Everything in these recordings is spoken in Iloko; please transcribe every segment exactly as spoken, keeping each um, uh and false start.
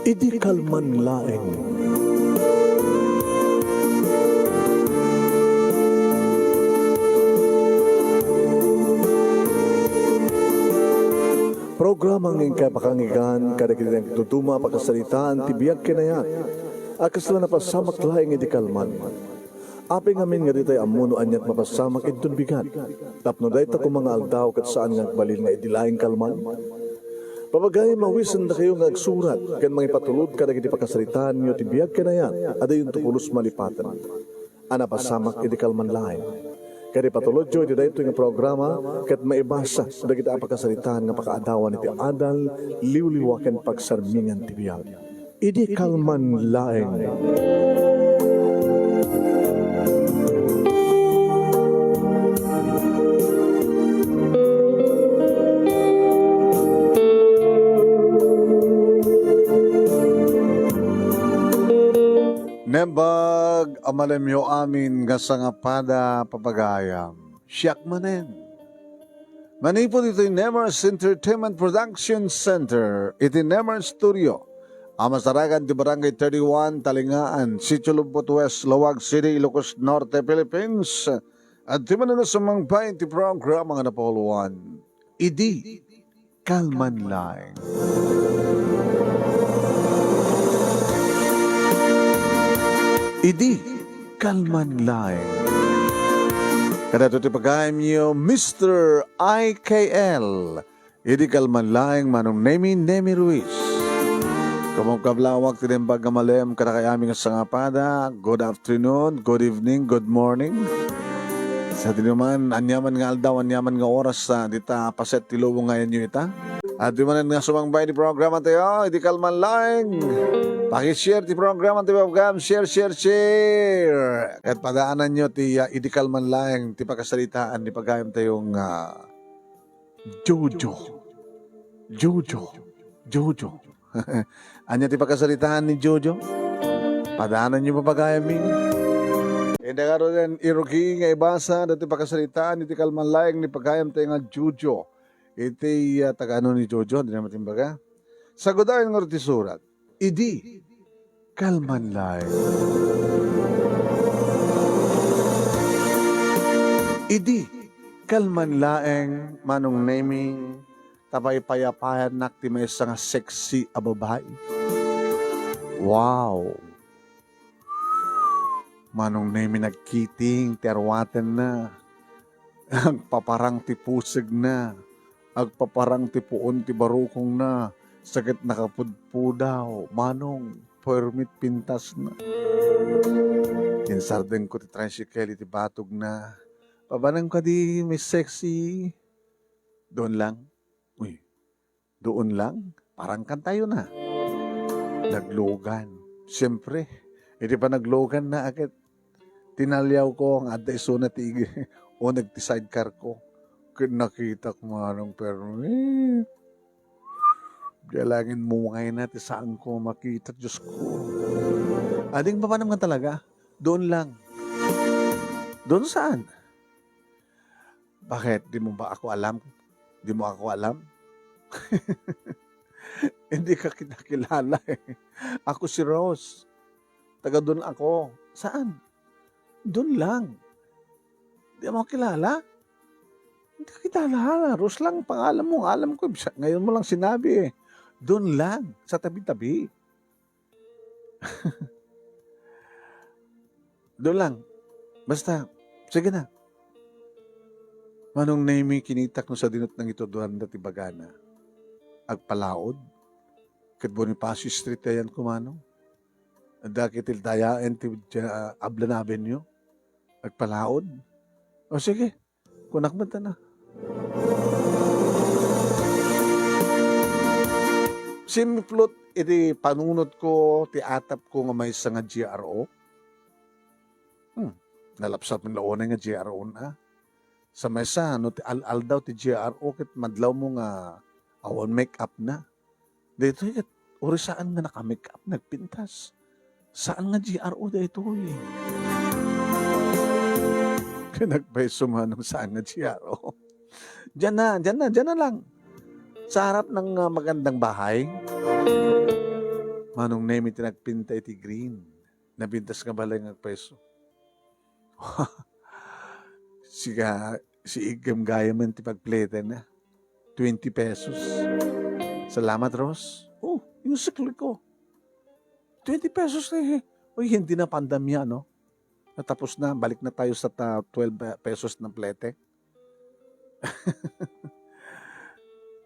Idi kalman laeng. Programa nga inkay pakanggan kadagiti nagduduma a pakasaritaan ti biag ken ayat a kasla napasamak laeng idi kalman. Apay ngamin nga ditay ammo no aniat mapasamak inton bigat? Tapno dayta koma nga aldaw ket saan nga agbalin nga idi laeng kalman? Papagayam, awisendakayo nga agsurat ken mangipatulod kadagiti pakasaritaanyo ti biag ken ayat a diyonto pulos malipaten a napasamak idi kalman laeng. Ket ipatulodyo iti daytoy nga programa ket maibasa dagiti a pakasaritaan nga pakaadawan iti adal, liwliwa ken pagsarmingan ti biag. Idi kalman laeng. Naimbag a malemyo amin nga sangapada, papagayam. Siak manen. Manipud iti Nemers Entertainment Production Center, iti Nemers Studio, a masarakan ti Barangay thirty-one, Talingaan, Sitio Lumpot West, Laoag City, Ilocos Norte, Philippines. Adtoy manen a sumangpet iti programa nga napauluan, Idi Kalman Laeng. Idi Kalman Laeng. Kadagitoy ti pagayamyo, Mister I K L. Idi kalman laeng, Manong Nemi, Nemi Ruiz. Kumapkablawak ti naimbag a malem kadakay amin nga sangapada. Good afternoon, good evening, good morning. Sa dinuman, aniaman nga aldaw, aniaman nga oras, sa dita paset ti lubong nga ayanyo ita. Adtoy manen nga sumangpet ti programa tayo, Idi Kalman Laeng. Paki-share ti programa tayo, program. Share, share, share. Ket padaananyo ti, ah, Idi Kalman Laeng, ti pakasaritaan ni pagayam tayo nga Jojo. Jojo. Jojo. Ania ti pakasaritaan ni Jojo? Padaananyo, papagayam mi. Inda ngaruden, irugi nga ibasa dati pakasaritaan iti kalman laeng ni pagayam tayo nga Jojo. Iti, ah, taga-ano ni Jojo? Di na matimbaga. Sagudayen ngarud ti surat. Idi kalman laeng. Idi kalman laeng, Manong Nemi, ta paypayapayannak ti maysa nga sexy a babai. Wow! Manong Nemi nagkiting ti arwatenna. Agpaparang ti pusegna. Agpaparang ti puon ti barukongna. Sakit nakapudpudaw, Manong. Permit pintasna. Insardengko ti tricycle iti batogna. Pabaneng kadi, Miss Sexy? Doon lang. Uy, doon lang? Parang kantayo na. Naglogan. Siyempre, iti panaglogan na, aket tinaliaw ko nga adda isuna ti ig-, uneg ti sidecar ko. Ket nakitak manong permi. Di langin mungay na ti saan ko makita, Diyos ko. Ading papanam nga talaga. Doon lang. Doon saan? Bakit? Di mo ba ako alam? Di mo ako alam? Hindi ka kita kilala eh. Ako si Rose. Taga doon ako. Saan? Doon lang. Di mo kilala? Hindi ka kilala. Rose lang pangalan mo. Alam ko. Bisa-, ngayon mo lang sinabi eh. Doon lang. Sa tabi-tabi. Doon lang. Basta, sige na. Manong Nemi, kinitak no sadino't nangituduan da ti bagana. Agpalaod. Ket Bonifacio Street ayan kumano. Adda ket ti dayaen ti, ah, Ablan Avenue. Agpalaod. O sige, kunak met na. Simplot iti panunot ko, ti atap ko nga maysa nga G R O. Hmm, nalapsat met la unay nga G R O na. Sa maysa, no ti al-aldaw ti G R O ket madlaw mo nga awan make up na. Daytoy ket, uri saan nga naka-make up, nagpintas. Saan nga G R O daytoy? Nagpayso manong saan nga G R O. Diyan na, diyan na, diyan na lang. Sa harap ng, ah, magandang bahay. Manong Nemi ti nagpinta iti green. Napintas nga balay nga agpeso. Siga, si Igem gayamen ti pagpletenna. Twenty pesos. Salamat, Ros. Oh, yung sukli ko. Twenty pesos na eh. Uy, hindi na pandemya, no? Natapos na, balik na tayo sa ta-, twelve pesos na plete.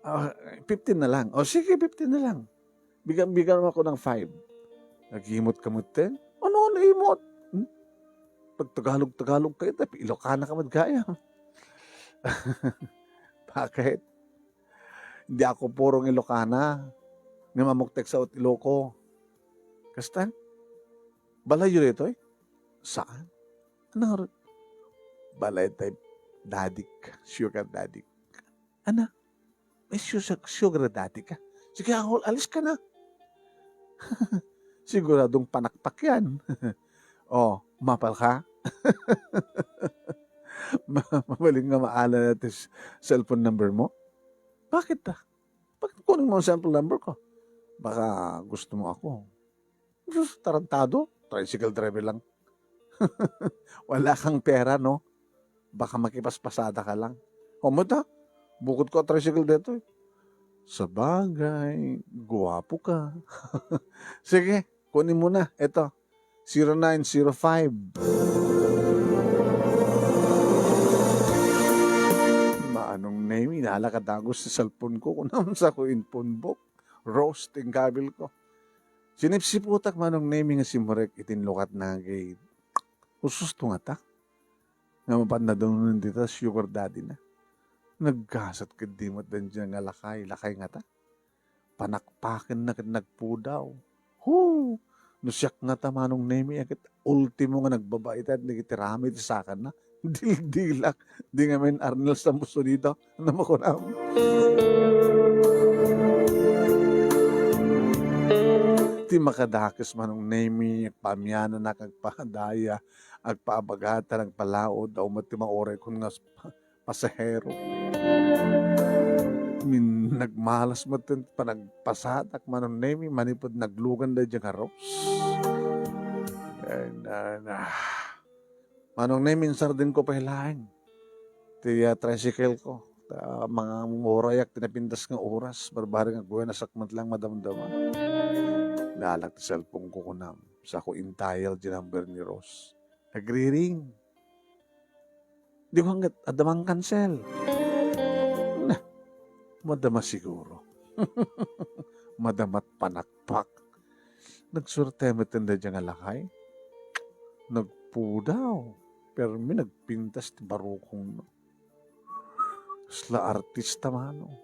Ah, fifteen na lang. O sige, fifteen na lang. Bigyan, bigyan mo ako ng five. Naghimot ka mo, ten? Ano, ano imot? Hmm? Pag Tagalog, Tagalog kayo, tapi Ilocana ka man gaya. Bakit? Hindi ako purong Ilocana. Nga mamuktek sa Iloco. Kasta? Balay yun ito eh. Saan? Ano nga rin? Balay tayo, dadik, sugar dadik. Ana, may sugar, sugar daddy ka? Sige, ahol, alis ka na. Siguradong panakpak yan. Oh, mapal ka? Ma-, mabalin nga maala na ti s-, cellphone number mo? Bakit ta? Bakit kunin mo ang cellphone number ko? Baka gusto mo ako. Sus, tarantado. Tricycle driver lang. Wala kang pera, no? Baka makipaspasada ka lang. O, mata, bukod ko tricycle dito eh. Sabagay, guwapo ka. Sige, kunin mo na. Ito, zero nine zero five. Manong Nemi, nalakadagus ti cellphone ko. Kunam sa ko in phone book. Rose, tingkabil ko. Sinipsiputak Manong Nemi nga simurek itin lukat na gate. Ususto ngata. Nga mapan nadungnen dita sugar daddy na. Naggasat ket di met dandiay nga lakay, lakay ngata. Panakpaken na ket nagpudaw. Hu! No siak ngata Manong Nemi, ket ultimo nga nagbabaitan dagiti rami ti sakanna. Dildilak. Di ngamin Arnel Sambuso dito. Ano mo kunam? Ti makadakes Manong Nemi, agpaamiananak, agpadaya, agpaabagatan, agpalaod, awan met ti mauraykon nga pasahero. Min-, nagmalas met ti panagpasadak Manong Nemi, manipud naglugan daydiay nga Rose. And, uh, na, Manong Nemi, insardenko pay laeng ti, ah, tricycle ko. Ta, mangurayak ti napintas nga oras, barbareng agbuenasak met laeng madamdama. Naalak ti cellphone ko kunam. Sako in-dial ti number ni Rose. Nagriring. Di ko hanggat, adda mang cancel. Na, madama siguro. Madama't panakpak. Nagsuerte met daydiay nga lakay. Nagpudaw. Permi nagpintas ti barukongna. Kasla artista, Manong.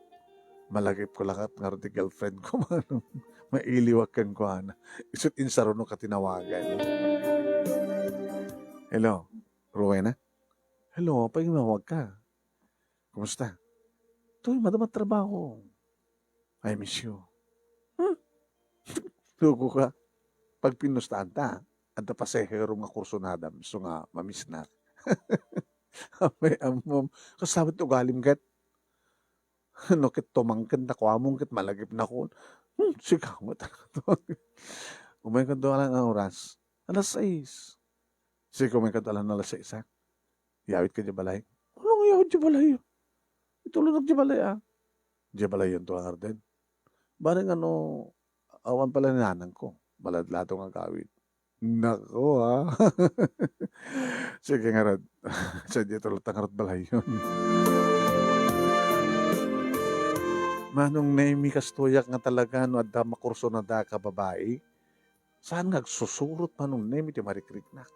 Malagipko lakat ngarud ti girlfriend ko, Manong. Mailiwak kenkuana. Isu't insaruno ka tinawagan. Hello, Rowena? Hello, apay nga mawag ka? Kumusta? Toy, madama trabaho. I miss you. Hmm? Luko ka. Pagpinustaan ta, adda pasahero nga kursunadam, so nga mamisnak. Amay ammom, kasabot ugalim ket. No ket tumangken ta kuamon ket malagip na kon. Hmm, sika mo talaga to. Umay ka doon lang ang oras. Alas sais. Sige, umay ka doon lang alas sais, ha? Yawit ka di balay. Ano nga yawit di balay? Itulog di balay, ah. Di balay yun to, Arden. Bareng ano, awan pala ni nanang ko. Maladlato nga gawid. Nako, ha? Sige, ngarud. Sa di tulog ta ngarud balay yun. Manong Nemi, kastoyak nga talaga no adda makursunada ka babae. Saan nga agsusurot Manong Nemi ti marikriknak?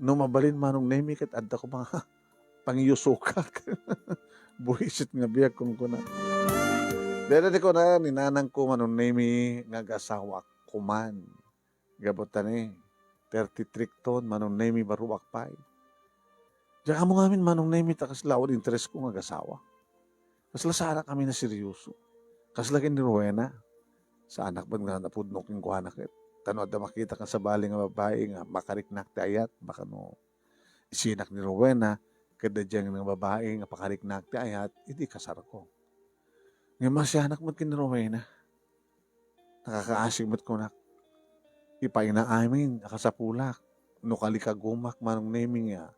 No mabalin Manong Nemi ket adda ko mga pangyusukak. Buisit nga biag kung kuna. Dada ti kuna ni nanang ko Manong Nemi nga agasawak kuman. Gabutani, thirty-three ton Manong Nemi baruak pay. Diak ammo ngamin Manong Nemi ta kasla awan interes ko nga agasawa. Kasla saanak amin a seryoso. Kasla ken ni Rowena. Saanak met nga napudno kenkuana ket. Ta no adda makita kan sabali nga babai nga makariknak ti ayat, baka no isinak ni Rowena, ket daydiay nga babai nga pakariknak ti ayat, idi kasarko. Ngem masianak met ken ni Rowena. Nakakaasig met kunak. Ipaayna amin a kasapulak no kalikagumak, Manong Nemi, nga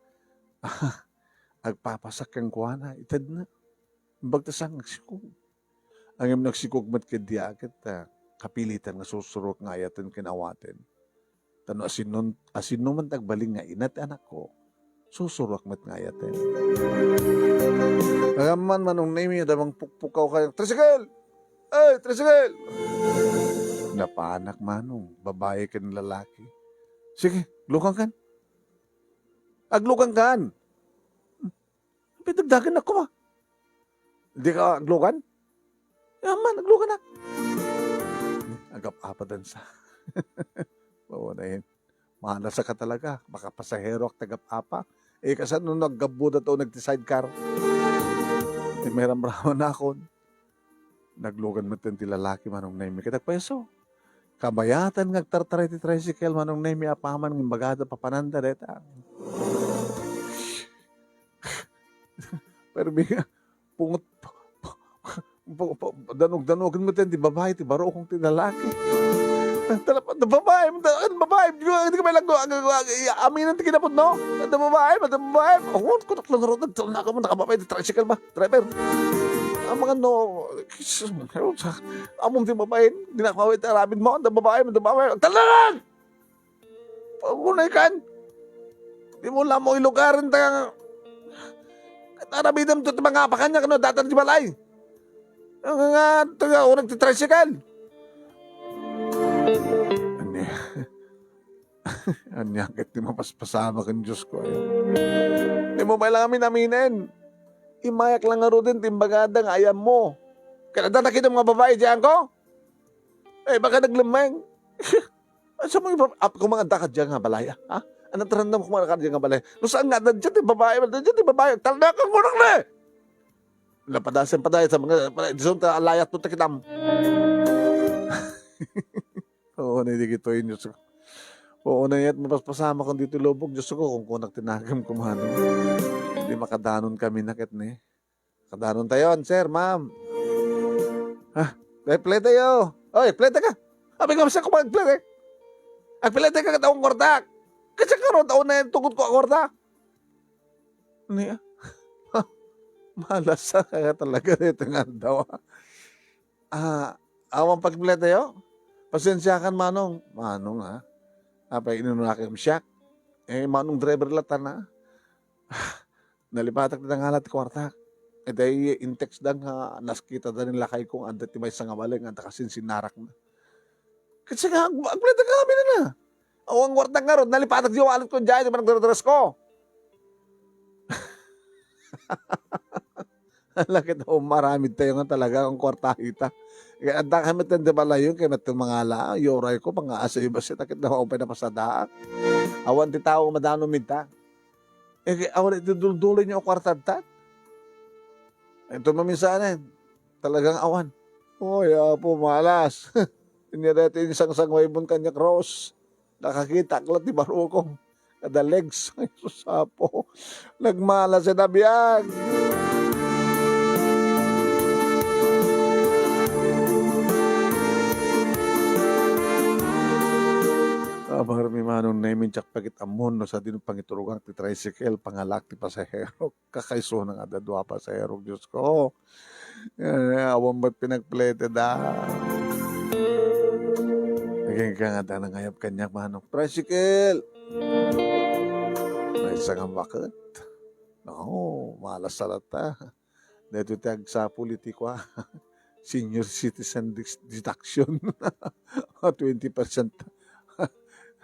agpapasak kenkuana, itedna. Imbag ta saan nga agsikog. Ngem no agsikog met ketdi a ket, ah, kapilitan nga sursuruek nga ayaten ken awaten. Ta no asino, asino man ti agbalin nga ina ti anakko, sursuruek met nga ayaten. Ngem man, Manong Nemi, adda mangpukpukaw kaniak, "Tricycle! Ay, tricycle!" Napanak, Manong, babae ken lalaki. "Sige, aglukankan. Aglukankan!" Pidagdagan na koma. Di ka aglugan? Yaman, aglugan na. Agap-apa dansa. Oo na yun. Malas ka talaga. Makapasaheroak ti agap-apa. Eh, kasano no aggabuda to nagti sidecar? Di may ramraman akon. Naglugan met ti lalaki, Manong Nemi, ket agpayso. Kabayatan nga agtartaray ti tricycle, Manong Nemi, apaman nga imbagada papananda dayta. Permi nga, pungot, pu-, pu-, danog-danogen met ti babae, ti baro ken ti lalaki. Talaga, babae, babae, di ka may laggo, ag-, ag-, ag-, aminan ti kinapudno. Adda babae, adda babae. Oh, kunak lang ron, nagtulna ka mo, nakababae, ti tricycle ba? Driver. Ang mga no, kis-, among ti babae, di na kawit, arabid mo, adda babae, adda babae. Talaga! Pagunay kan. Di mo lang mo ilugaran ta nga. Ket arabidem to ti mga apakan niya, kano datan ti balay. Nga, nga, taga, unag ti tricycle. Ania? Ania ket ti mapaspasamak ken Dios ko, ay. Di mo pay lang amin-aminen. Imayak lang ngaruden ti imbagada nga ayam mo. Ket adda nakita mga babae diyan ko? Eh, baka naglemmeng. Asa mo iba-, ap-, kung mga adda ka diyan nga balay, ha? Ano, tarandam kung mga adda ka diyan nga balay? No saan nga adda diyan ti babae, adda diyan ti babae. Talaga kang gurang na eh! Napadasan pa tayo sa mga, pala, di sa layat to, takitam. Oo, na, di kito yun, Diyos ko. Oo, na yat, mapaspasamak kung dito lubog, Diyos ko, kung kunak tinagam kumano. Hindi makadanon kami nakit ni. Kadanon tayo, sir, ma'am. Ha? Play tayo. Oy, play ka. Abi nga, siya kumagplay eh. Agplay ka, katawang kwarta. Kasi karon, taon na yung tugot ko ang kwarta. Niya? Malasa ka talaga dito nga daw. Ah, awan pagplete yo? Pasensya kan, Manong. Manong, ha? Apay, inunakam siak. Eh, Manong driver latan, ha? Nalipatak ti tangala ti kuartak. Iti intext da nga naskita da ni lakay ko nga adda ti maysa nga bali nga adda kasinsinnarak na. Kasi nga, ag-, agplete ka kami na na. Awan kuartak nga rod, nalipatak di wallet ko, diay, di ba nagdara-dress ko? Ala, ket umaramid tayo nga talaga ang kwarta ita. Kaya adda kami tende balayon, kaya met mangala, yoray ko, pangaasayo ba siya, takit na maupay na pasadaak. Awan ti tao madano minta. Eh, kaya awan iti dulduloy niyo kwarta ta. Ito maminsanen, talagang awan. Oy, Apo, malas. Inya dati insang sangwaybon kanya cross. Nakakitak la ti barukong. Kada legs. Ay, sus, Apo. Nagmala sa nabiag. Abar mi manong nemin, diak pagit ammon no sadino pangiturogan ti tricycle, pangalak ti pasahero. Kakaisuna nga adda dua a pasahero, Dios ko. Eh, awan met pinagplete da. Agingga nga adda nangayab kaniak, manong, "Tricycle!" Maysa nga baket. No, malas a latta. Daytoy ti agsapul iti kua, senior citizen dis-, deduction. Twenty percent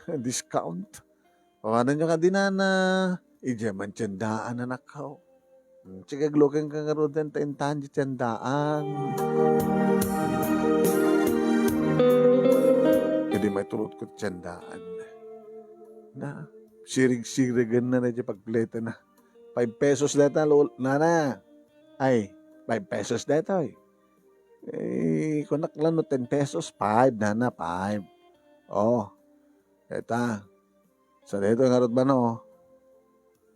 discount. Pamananyo kadi nana, idiay man tiendaan, anakko. Hmm, sige, agluken ka ngaruden ta intan ti tiendaan. Idi maitulod ko ti tiendaan. Na, sirig-sirigen na na di pagpletena. Five pesos deta, lo-, nana. Ay, five pesos deta, oy. Eh, kunak lang no ten pesos, five, nana, five. Oh, deta. Sa daytoy ngarud man, oh.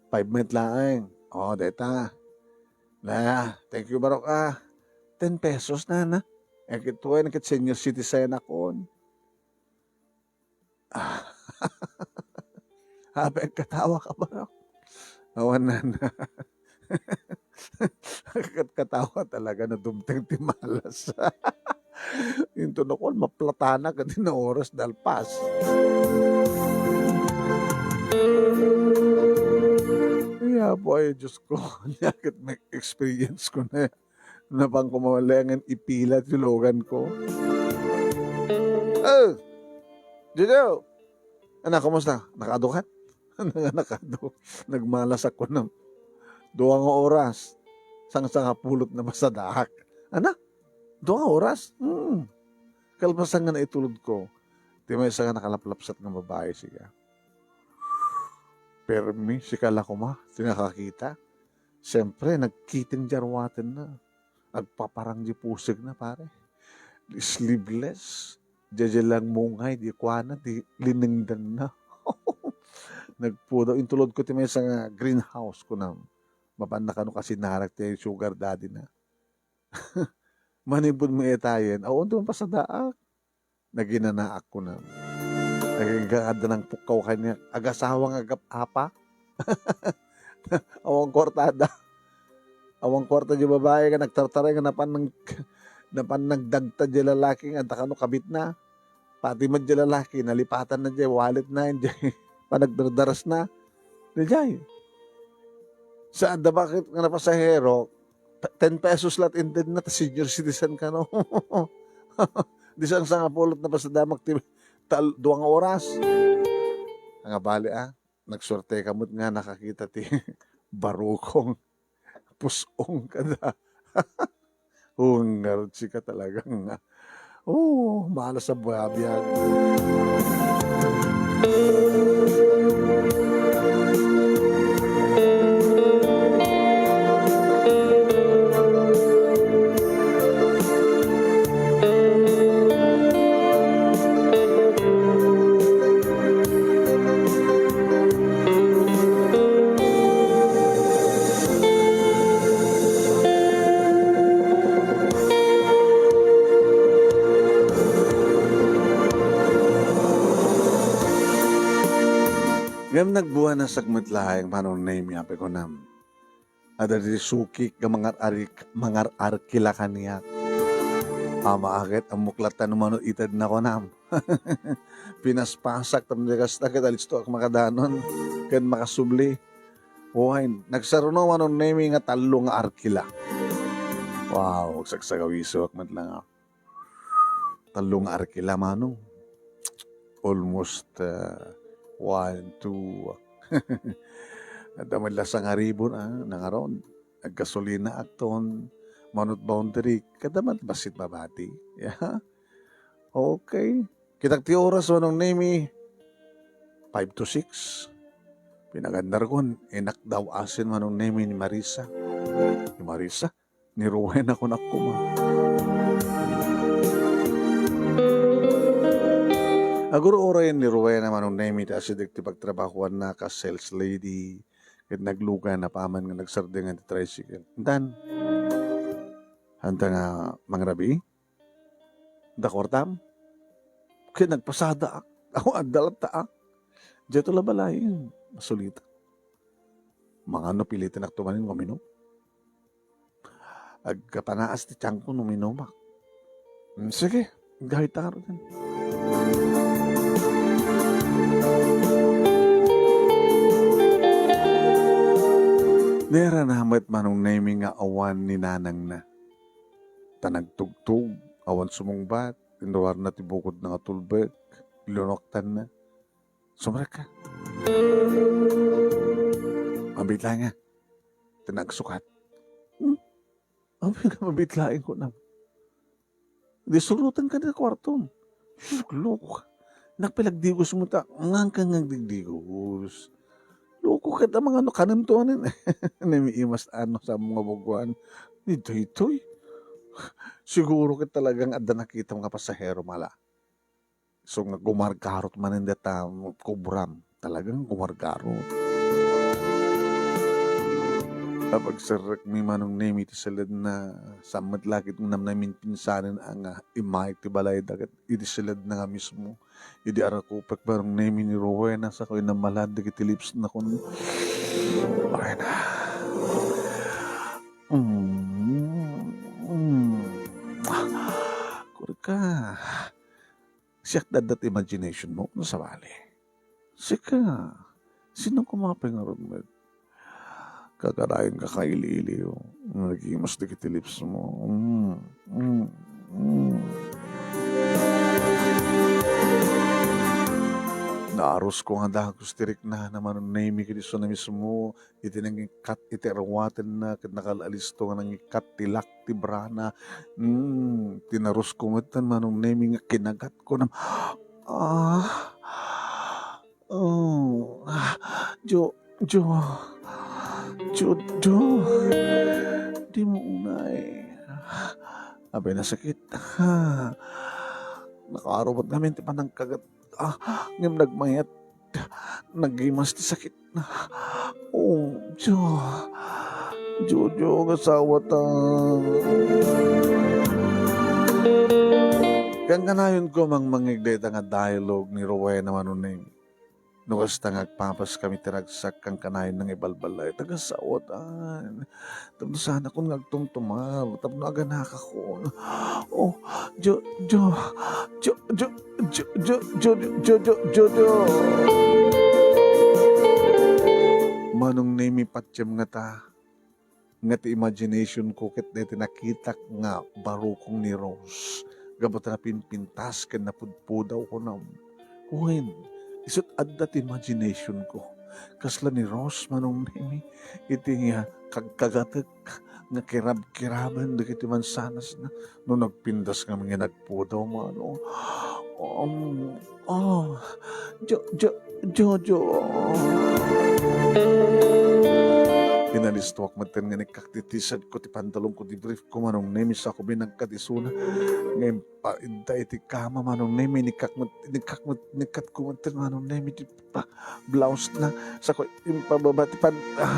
Five met laeng. Oh, deta. Na, thank you, barok, ah. Ten pesos, nana. Eh, kituan, kit senior citizen akon. Apay agkatawa ka, Barok? Awan, nana. Agkatawa talaga no dumteng ti malas. Inton ako, maplatanak iti na oras, dalpas. Ay, Apo, ay, Diyos ko, ania ket may experience ko na. Napan ko mamalengan ipila ti lugan ko. Oh! Jojo! Anak, kumusta? Nakaado ka? Nakaado. Nagmalas ako na. Dua nga oras. Sangsangapulot na pasadaak. Ana? Dua nga oras? Hmm. Kalpasan nga naitulod ko, ti maysa nga nakalaplapsat nga babae, siya. Permi, sika la koma, ti nakakita. Siyempre, nagkiting di arwatenna. Agpaparang di pusigna, pare. Sleeveless. Diay langmungay, di kuana, di linengdanna. Nagpudaw. Intulod ko ti maysa nga greenhouse, kunam. Mapan na kano kasinarak ti sugar daddy na. Manipud maitayen, awan ti mapasadaak. Naginanaak, kunam. Agingga adda nangpukkaw kaniak, agasawa nga agap-apa. Awan kuartada. Awan kuarta di babae nga nagtartaray nga napan nang-, napan nagdagta di lalaki nga adda kano kabitna. Pati met di lalaki, nalipatanna di walletna, di panagdardarasna. Di jay. Sa adda bakit nga napasahero, ten pesos la't intedna, ta senior citizen kano. Di sangsangapulot na pasadamak ti tal-, dua nga oras. Nga bali, ah, nagsuerte ka met nga nakakita ti barukong. Pus-ong kada. Oh, ngarud sika talaga nga. Oh, malas a biag. Ngem nagbuanasak met laeng, Manong Nemy, apay kunam. Adda ditoy sukik nga mangar-arik-, mangar-arkila kaniak. Ama, aket, ammok latta no mano itedna, kunam. Pinaspasak, tapno di kasta, ket alisto ak makadanon ken makasubli. Wen, nagsaruno, Manong Nemy, nga tallo nga arkila. Wow, agsagsagawisoak met la nga. Tallo nga arkila, Manong. Almost, ah, one, two, adda met la sangaribon, ah, nangaron. Aggasolinaak ton, manut boundary, kada met bassit mabati. Yeah. Okay. Kitak ti oras, Manong Nemy, five to six. Pinagandarkon, inakdaw asin, Manong Nemy, ni Marisa. Ni Marisa? Ni Rowena, kunak koma. Agur-urayen ni Rowena, Manong Nemy, ti asideg ti pagtrabahoanna kas sales lady, ket naglugan na paman nga nagsardeng ti tricycle. Intan, anta nga mangrabii? Da kuartam? Ket nagpasadaak. Awan adda latta, ah. Diay to la balay, masulita. Mangano pilitenakto manen nga uminum? Agkapanaas ti tiangko no uminumak. Hmm, sige, gayta ngaruden. Nairana met Manong Nemy nga awan ni nanangna. Ta nagtugtog, awan sumungbat, inruarna ti bukodna nga tulbek, linunoktanna. Sumrekka. Mabiit laeng nga. Ti nagsukat. Hmm? Apay nga mabiit laeng, kunam. Di surotenka ti kuartom. Sus, loko ka. Nakpilagdigos mo ta, ngangka nga agdigdigos. Loko ket, amang ano, kanem to anin. Nemiimas ano sa mga buguan. Ni daytoy. Siguro ket talagang adda nakita nga pasahero mala. So nga gumargarot manen deta kubram. Talagang gumargarot. Napagserrekmi, Manong Nemi, iti siledna. Saan met la ket namnam pinsanen a nga immayek ti balayda ket iti siledna nga mismo. Idi arakupek, Manong Nemi, ni Rowena, sa koy namalan dagiti lipsna kun, Rowena. Mm, mm. Kurka. Siak daddat imagination mo, no sabali. Sika, sino koma pay ngarud met? Kakarayan ka kaili-iliw. Nagimas dagiti lips mo. Mm, mm, mm. Naarus ko nga dagus ti riknana, Manong Nemi, ket isu na mismo iti nangikkat iti arwatenna ket nakal-alisto nga nangikkat ti lak ti brana. Mm, tinarus ko metten, Manong Nemi, nga kinagat ko nam-, ah, oh, ah, Jo, Jo, Jo, Jo, di mo unay. Abay, nasakit. Ha. Nakaaro met ngamin ti panangkagat. Ah, ngem nagmayat. Nagimas ti sakit. Oh, Jo. Jojo, nga asawata. Kankanayon ko mangmangngeg dayta nga dialogue ni Rowena, Manong Nemi. No kasta nga agpapas kami ti ragsak, kankanayon nga ibalballay. Tagasawat, ah. Tapno saan akon nga agtumtumar, tapno aganakakon. Oh, Jo, Jo, Jo, Jo, Jo, Jo, Jo, Jo, Jo, Jo, Jo. Manong Nemi, patiem ngata, nga ti imagination ko ket dayta nakitak nga barukong ni Rose, gapu ta napinpintas ken napudpudaw, kunam. Wen, isut' adda ti imagination ko. Kasla ni Rose, Manong Nemi, iti nga kagkagatek nga kirabkiraben dagiti mansanasna no nagpintas ngamin nga nagpudaw, Manong. Um, oh, Jo-, Jo-, Jojo. Inalistuak metten nga inikkak ti T-shirt ko, ti pantalon ko, ti brief ko, Manong Nemi, sa ko binagkat isuna. Ngem pa, idda iti kama, Manong Nemi, inikkak met-, inikkak met-, inikkat ko metten, Manong Nemi, ti pa-, blouse na. Sa ko impababa ti pan-, ah.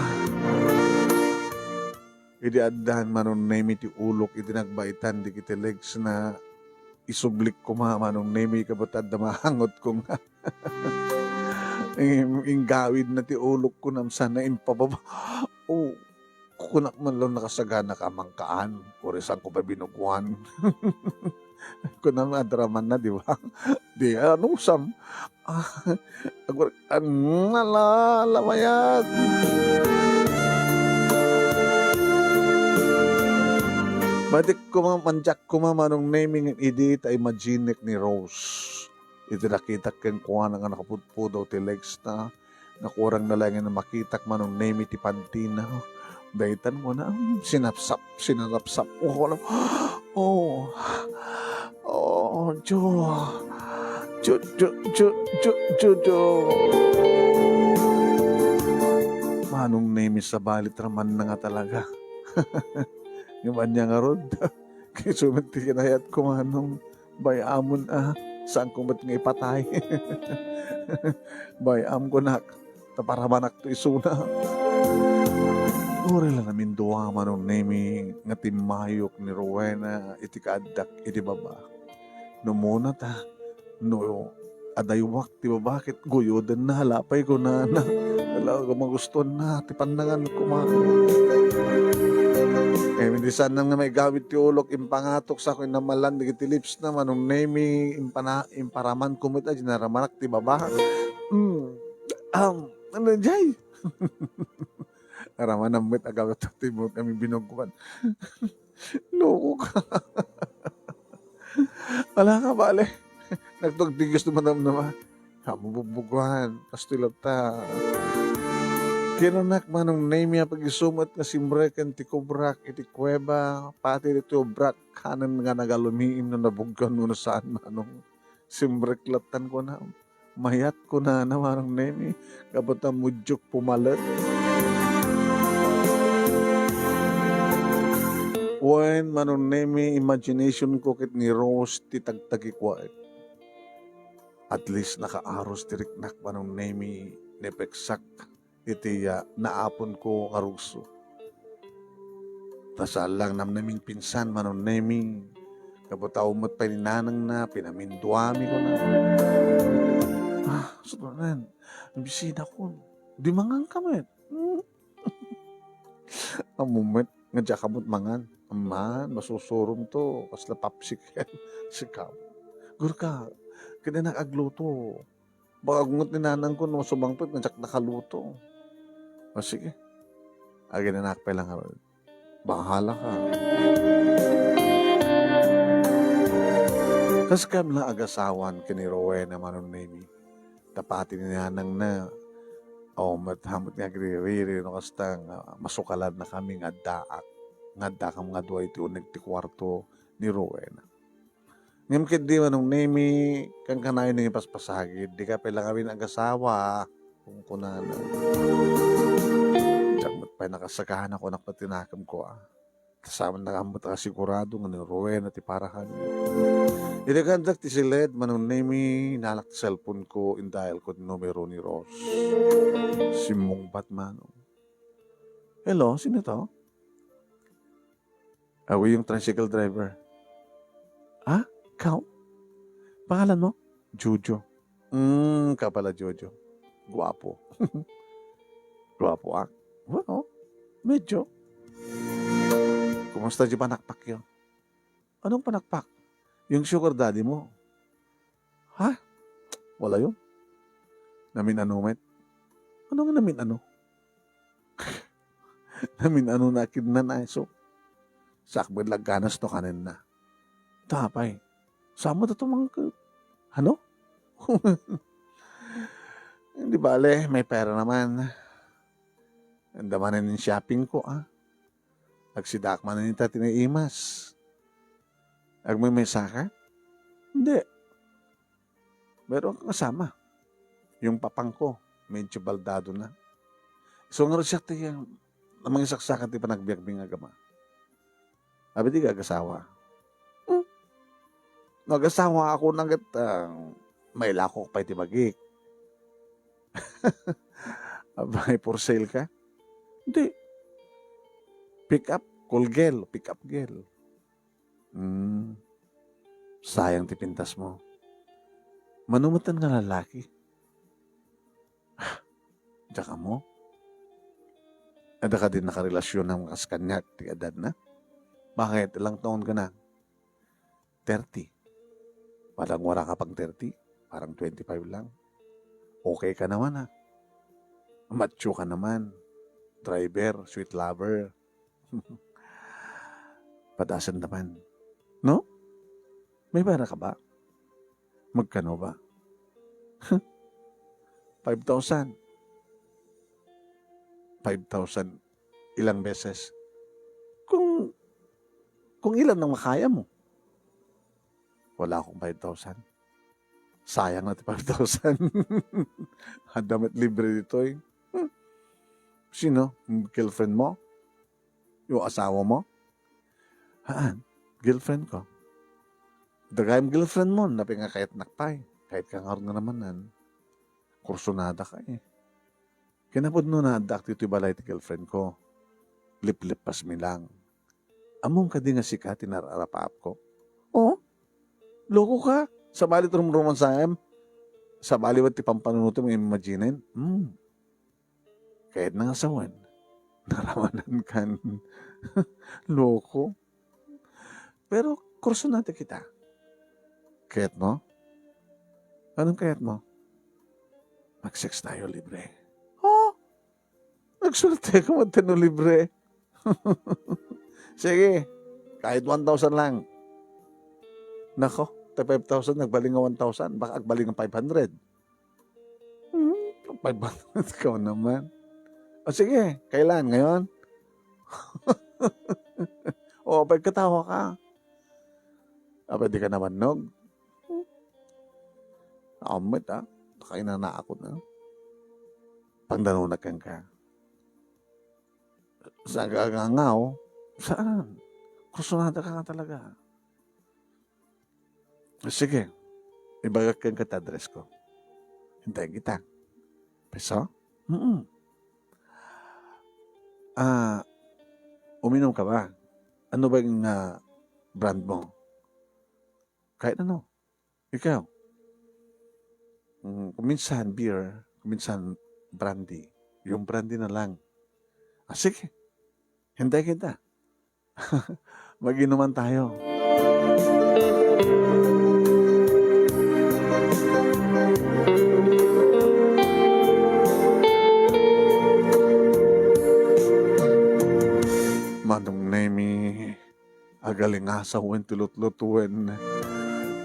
Idi addan, Manong Nemi, ti ulok iti nagbaitan dagiti legs na, isublik koma, Manong Nemi, kabat adda mahangot ko nga. Ing-, inggawid na ti ulok ko, namsan na impababa. Oh, kunak man lang nakasagana ka, mangkaan. Kuri saan ko pa binuguan. Kunam, adraman na, di ba? Di, ano, sam-, ah, agur-, an-, ala, ala, mayat. Matik koma, manjak koma, Manong Nemi, ngem idi ta imaginek ni Rose. Iti nakitak kenkuana nga nakapudpudaw ti legs na, nakurang na laeng nga makitak, Manong Nemi, ti pantina. Daytan mo na, mm, sinapsap, sinarapsap. Oh, alam. Oh. Oh, Jo. Jo, Jo, Jo, Jo, Jo, Jo. Manong Nemi, sabali, raman na nga talaga. Ngem ania ngarud? Isu met ti kinayat ko, Manong. Bay-amon a, saanko met nga ipatay. Bay-am, kunak, ta paramanak to isuna. Uray la namindua, Manong Nemi, nga timmayok ni Rowena iti kaaddak idi baba. No muna ta, no adaywak ti baba ket guyodenna, lapay kunana. Ala, magustuanna ti pannangan koma. Eh, indi saan nga maigawid ti ulok, impangatok sa ko, inamalan dagiti lips na, Manong Nemi, impana-, imparaman ko met a dinaramanak ti baba. Mm. Um, ano, jay? Aramanam met agawid ti mo kami binuguan. Loko ka. Ala ka, bale. Nagtugtigis ti manamnama. Amo bubbugan. Kastoy latta. Kinanak, Manong Nemi, a pagisumet nga simreken ti kubrak iti kuweba, pati ditoy ubrak kanen nga nagalumiim no nabuggan wenno saan, Manong. Simrek lattan, kunam. Mayat, kunana, Manong Nemi, gapu ta mudiok pumalet. Wen, Manong Nemi, imagination ko ket ni Rose ti tagtagikuaek. At least, nakaarus ti riknak, Manong Nemi, nepeksak iti, ah, naaponko nga rugso. Ta saan lang namnaming pinsan, Manong Nemi. Kabutaw met pay ni nanangna, pinaminduami ko na. Ah, sudanen. Bisina ko. Di mangan ka met. Hmm. Ammom met, nga diak met mangan. Amman, masusurom to. Kasla popsicle. Sika. Gurka, kadanak agluto. Baka aggunget ni nanang ko no sumangpet nga diak nakaluto. O, sige. Aginanak pay lang, bahala ka. Kas kam la agasawan ken ni Rowena, Manong Nemi. Ta pati ni nanangna, o, met, hamet nga agririri no kasta nga masukalanna kami nga addaak, nga addakam nga dua iti uneg ti kuarto ni Rowena. Ngem ketdi, Manong Nemi, kankanayon nga ipaspasagid, dika pay la ngamin agasawa, kunkunana. Diak met pay nakasagana, kunak met ti nakemko, a. Saan nga met a sigurado nga ni Rowena ti parakan. Iti kaandak ti siled, Manong Nemi, nalak ti cellphone ko, indial ko ti numero ni Ross. Simmungbat, Manong. "Hello, sino to?" "Ako yung tricycle driver." "Ah, ikaw? Pangalan mo?" "Jojo." "Hmm, ka pala, Jojo. Guwapo." "Guwapo, ah?" "Well, medyo." "Kumusta di panakpak yun?" "Anong panakpak?" "Yung sugar daddy mo." "Ha? Wala yun." "Namin-ano met." "Anong namin-ano?" "Namin-ano na a kidnan, ay, so, sakbet lagganas to kanenna." "Ta apay, sama ta tumangkad." "Ano?" "Hindi bale, may pera naman. Andamanen in shopping ko, ah. Agsidaak manen ita ti naimas." "Agmaymaysa ka?" "Hindi. Meron kang kasama." "Yung papang ko, medyo baldado na. So, nga siya ti, ah, mangisaksakan ti panagbiagmi nga agama." "Abi, di ka agasawa?" "Hmm. No agasawa ako na ket, ah, mailako pay ti bagik." "Abay, for sale ka?" "Hindi. Pick up, call girl, pick up girl." "Hmm. Sayang ti pintas mo. Mano met nga lalaki?" "Ah, diak ammo. Adda kadi nakarelasionam kas kaniak ti edadna?" "Bakit? Ilang taon ka na?" "Thirty." "Parang wala ka pang thirty. Parang twenty-five lang. Okay ka naman, ah. Macho ka naman. Driver, sweet lover." "Padasan naman. No? May pera ka ba?" "Magkano ba?" "Five thousand." "Five thousand ilang beses?" "Kung, kung ilan ang makaya mo." "Wala akong five thousand. Sayang na ti five thousand." "Adda met libre ditoy." "Hmm. Sino? Girlfriend mo? Yung asawa mo?" "Haan, girlfriend ko." "Dagayam girlfriend mo, napay nga kayatnak pay. Kayat ka ngarud nga namanan. Kursunada ka, eh." "Kinapudno na addaak ditoy balay ti girlfriend ko. Liplippas mi lang. Ammom kadi nga sika ti nararapaapko?" "Oh? Loko ka? Sabali ti rumromansaem? Sabali met ti pampanunotem nga imaginen? Hmm. Kayatna nga sawen. Naramanan kan. Loko. Pero kursunada kita." "Kayat mo? Anong kayat mo?" "Mag-sex tayo libre." "Oh? Nagsuelta ka man ta no libre." "Sige, kahit one thousand lang." "Nako, ta five thousand, nagbalin nga one thousand, baka agbalin nga five hundred." "Hmm, five hundred ka naman. O sige, kailan? Ngayon?" "O, pagkatawa ka. Apay, di ka naman nog?" "Hmm. Amet, ah. Nakainana ako na. Pangdanunag ka." "Sa nga, nga, nga, oh. Saan? Kursunada ka nga talaga." "Sige, ibagak kenka ti address ko. Intayen kita." "Peso?" "Mm-mm." "Ah, uminom ka ba?" Ano ba yung, ah, brand mo? Kahit ano. Ikaw? Mm, kuminsan beer, kuminsan brandy. Yung brandy na lang. Ah, sige. Hintay kita. Mag-inuman tayo. Manong Nemi, agalingasawen ti lutlutoen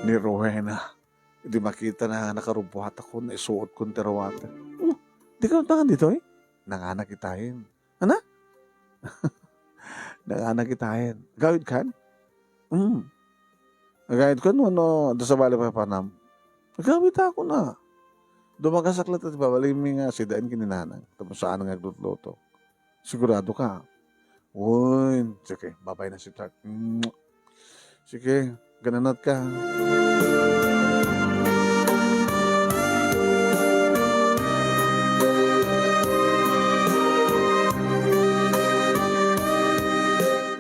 ni Rowena. Idi makita na nga nakarubuatakon, naisuotkon ti rawata. "Oh, dika untangan ditoy?" Nanganak itayen. Ana? Nanganak itayen. Agawidkan? Mm. Agawidkan wenno adda sa bali papanam? Agawidakon a. Dumagasak latta ti babalinmi nga sidaen ken ni nanang. Tapno saan nga aglutluto. Sigurado ka? Uy, sige, babay na, sweetheart. Mwah. Sige, gananat ka.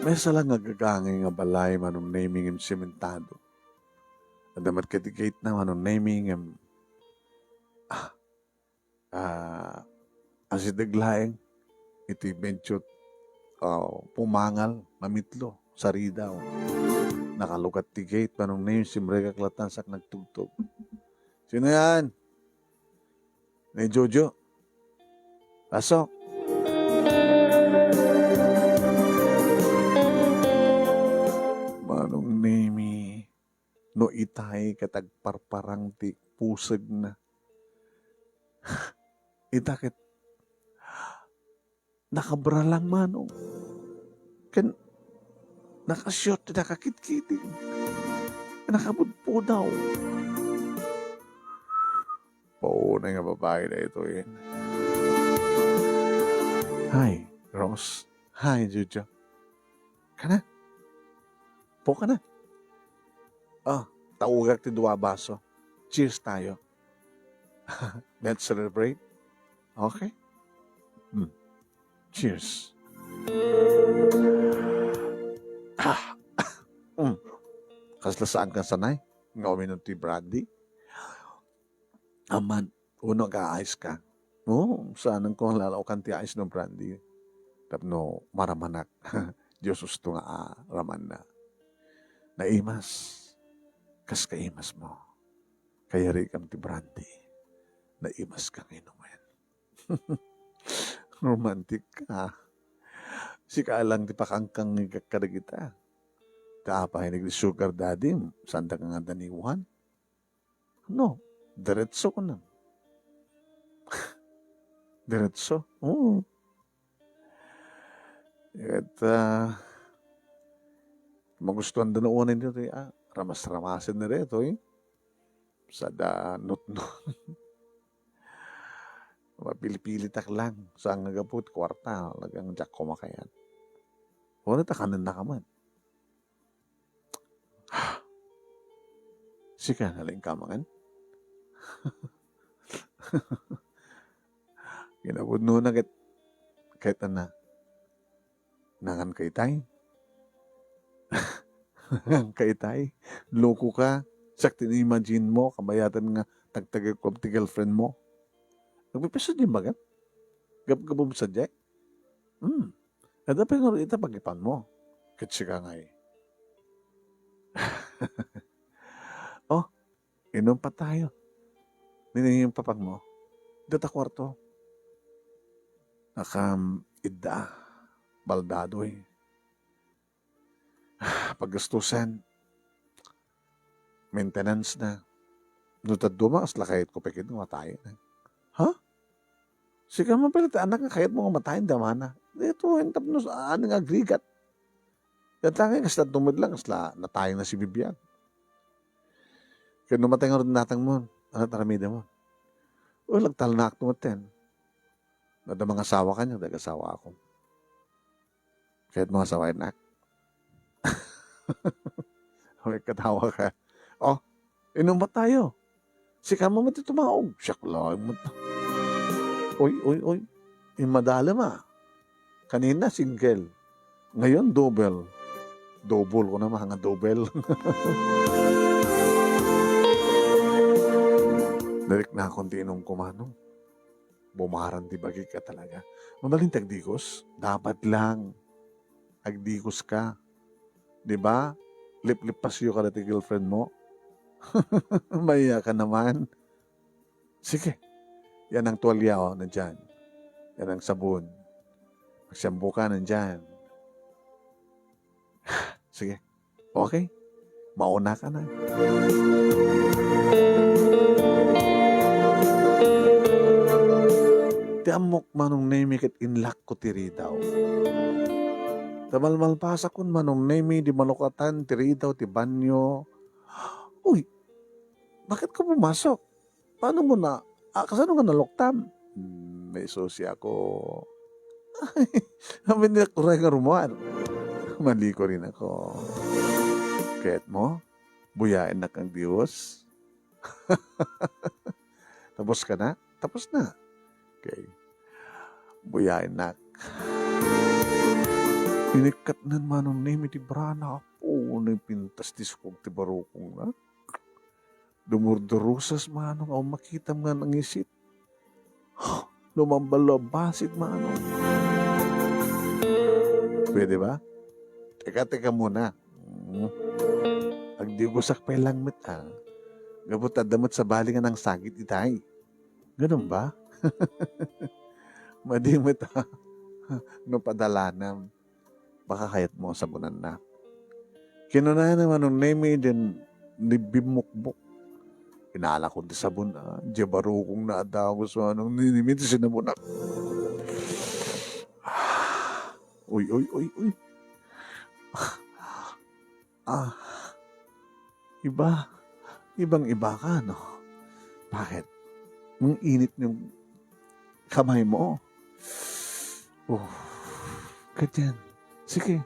Maysa lang nga gagangay nga balay, Manong Nemi, ngem sementado. Adda met kadi gate na, Manong Nemi, ngem, ah, ah, asideg laeng iti medyo, ah, pumangal, mamitlo, saridaw. Nakalukat ti gate, Manong Nemi, simrekak latta sa nagtugtog. "Sino yan?" "Ni Jojo." "Pasok." Manong Nemi, no itay ket agparparang ti pusegna. Ita ket nakabralang, Manong. Ken nakasiot ti nakakitkiting. Nakapudpudaw. Paunay nga babai daytoy. "Hi, Rose. Hi, Jojo." Kana? Pokana? Ah, taugak ti dua baso. Cheers tayo. Let's celebrate. Okay? Hmm. Cheers. Ah. Hmm. Kasla saan ka sanay nga uminom ti brandy? Aman, uno, aga-ice ka. Oo, saanen ko nga lalaokan ti ice no brandy. Tapno maramanak. Dios usto nga aramanna. Naimas. Kas kaimas mo. Kayarigam ti brandy. Naimas kang inumen. Romantic ka. Sika lang ti pakangkangngegak kadagita. Ta apay nagdi sugar daddy, saan da nga daniwan? No, diretso ko na. Diretso? Oo. Ket, ah, magustuhan da no unan ditoy, ah, ramas-ramasen na ditoy. Sada nutnot. Mapilpilitak lang. Saan nga gapu ti kuarta, talagang diak kumakayat. Wala ta kanen na kaman. Sika, nalingkamangan? Kinapudno na ket, ket ana, nangan ka itay? Nangan ka itay? Loko ka? Siak ti imagine mo, kabayatan nga tagtagikuam ti girlfriend mo. Nagpipiso di bagam? Gabgabum sa jay? Hmm. Adda pay ngarud ita pagipan mo. Ket sika ngay. Oh, inumpa tayo. Nini yung papang mo? Dita kwarto. Nakam idda. Baldado eh. Paggastusan. Maintenance na. No taduma, kasla kayat ko pay ket nga matayen. Ha? Sika man pala ti anak nga kayat mo nga matayen, damana. Dito, intap no saan nga agrigat. Datangay, kasla tumid lang, kasla natayen na si Bibian. Kaya no matay nga rin natang mo, ano taramida mo? O, lagtalnak tumaten. Nada mga asawa ka niya, daga asawa ako. Kahit mga asawa, nak. May katawa ka. Oh, inumpa tayo. Sika mo mati tumaog. Siak lang mo ta. Oy, oy, oy. Yung madala ma. Kanina, single. Ngayon, double. Double ko naman, nga double. Nariknakon ti inumko, Manong. Bumaran ti bagik a talaga. Mabalin ti agdikos? Dapat lang. Agdikos ka. Di ba? Liplipasyo ka dati girlfriend mo. Maya ka naman. Sige. Yan ang tuwalya, oh, nandyan. Yan ang sabon. Magsiyambo ka, nandyan. Sige. Okay. Mauna ka na. Ti ammok, Manong Nemi, ket inlakko ti ridaw. Ta malmalpasakon, Manong Nemi, di malukatan ti ridaw ti banyo. Uy, bakit ka pumasok? Paano mo na, ah, kasano nga naluktam? Hmm, may susi ako. Amin ni uray nga rumuar. Maliko rin ako. Kaya't mo, buyaen na kang Diyos. Tapos ka na? Tapos na. Okay. Buyaen na. Inikkat nan Manong Nemi ti brana. Apo, pintas ti sukog ti barukong na. Dumurdurusas, Manong, awan makitam nga nangisit. Lumambal-lambasit, Manong. Pwede ba? Teka, teka muna. Hmm. Agdiugusak pay lang met, ah. Gapu ta adda met sabali nga nangsagit itay. Ganun ba? Madi met, ah. No padalanam. Baka kayat mo sabunan na. Kinunana Manong Nemi din ni bimmukbok. Inala ko ti sabon, ah, di barukong na adawos Manong Nemi ti sinabunak. Uy, uy, uy, uy. Ah, iba, ibang-iba ka, no? Bakit? Ang init ng kamay mo. Oh, ganyan. Sige,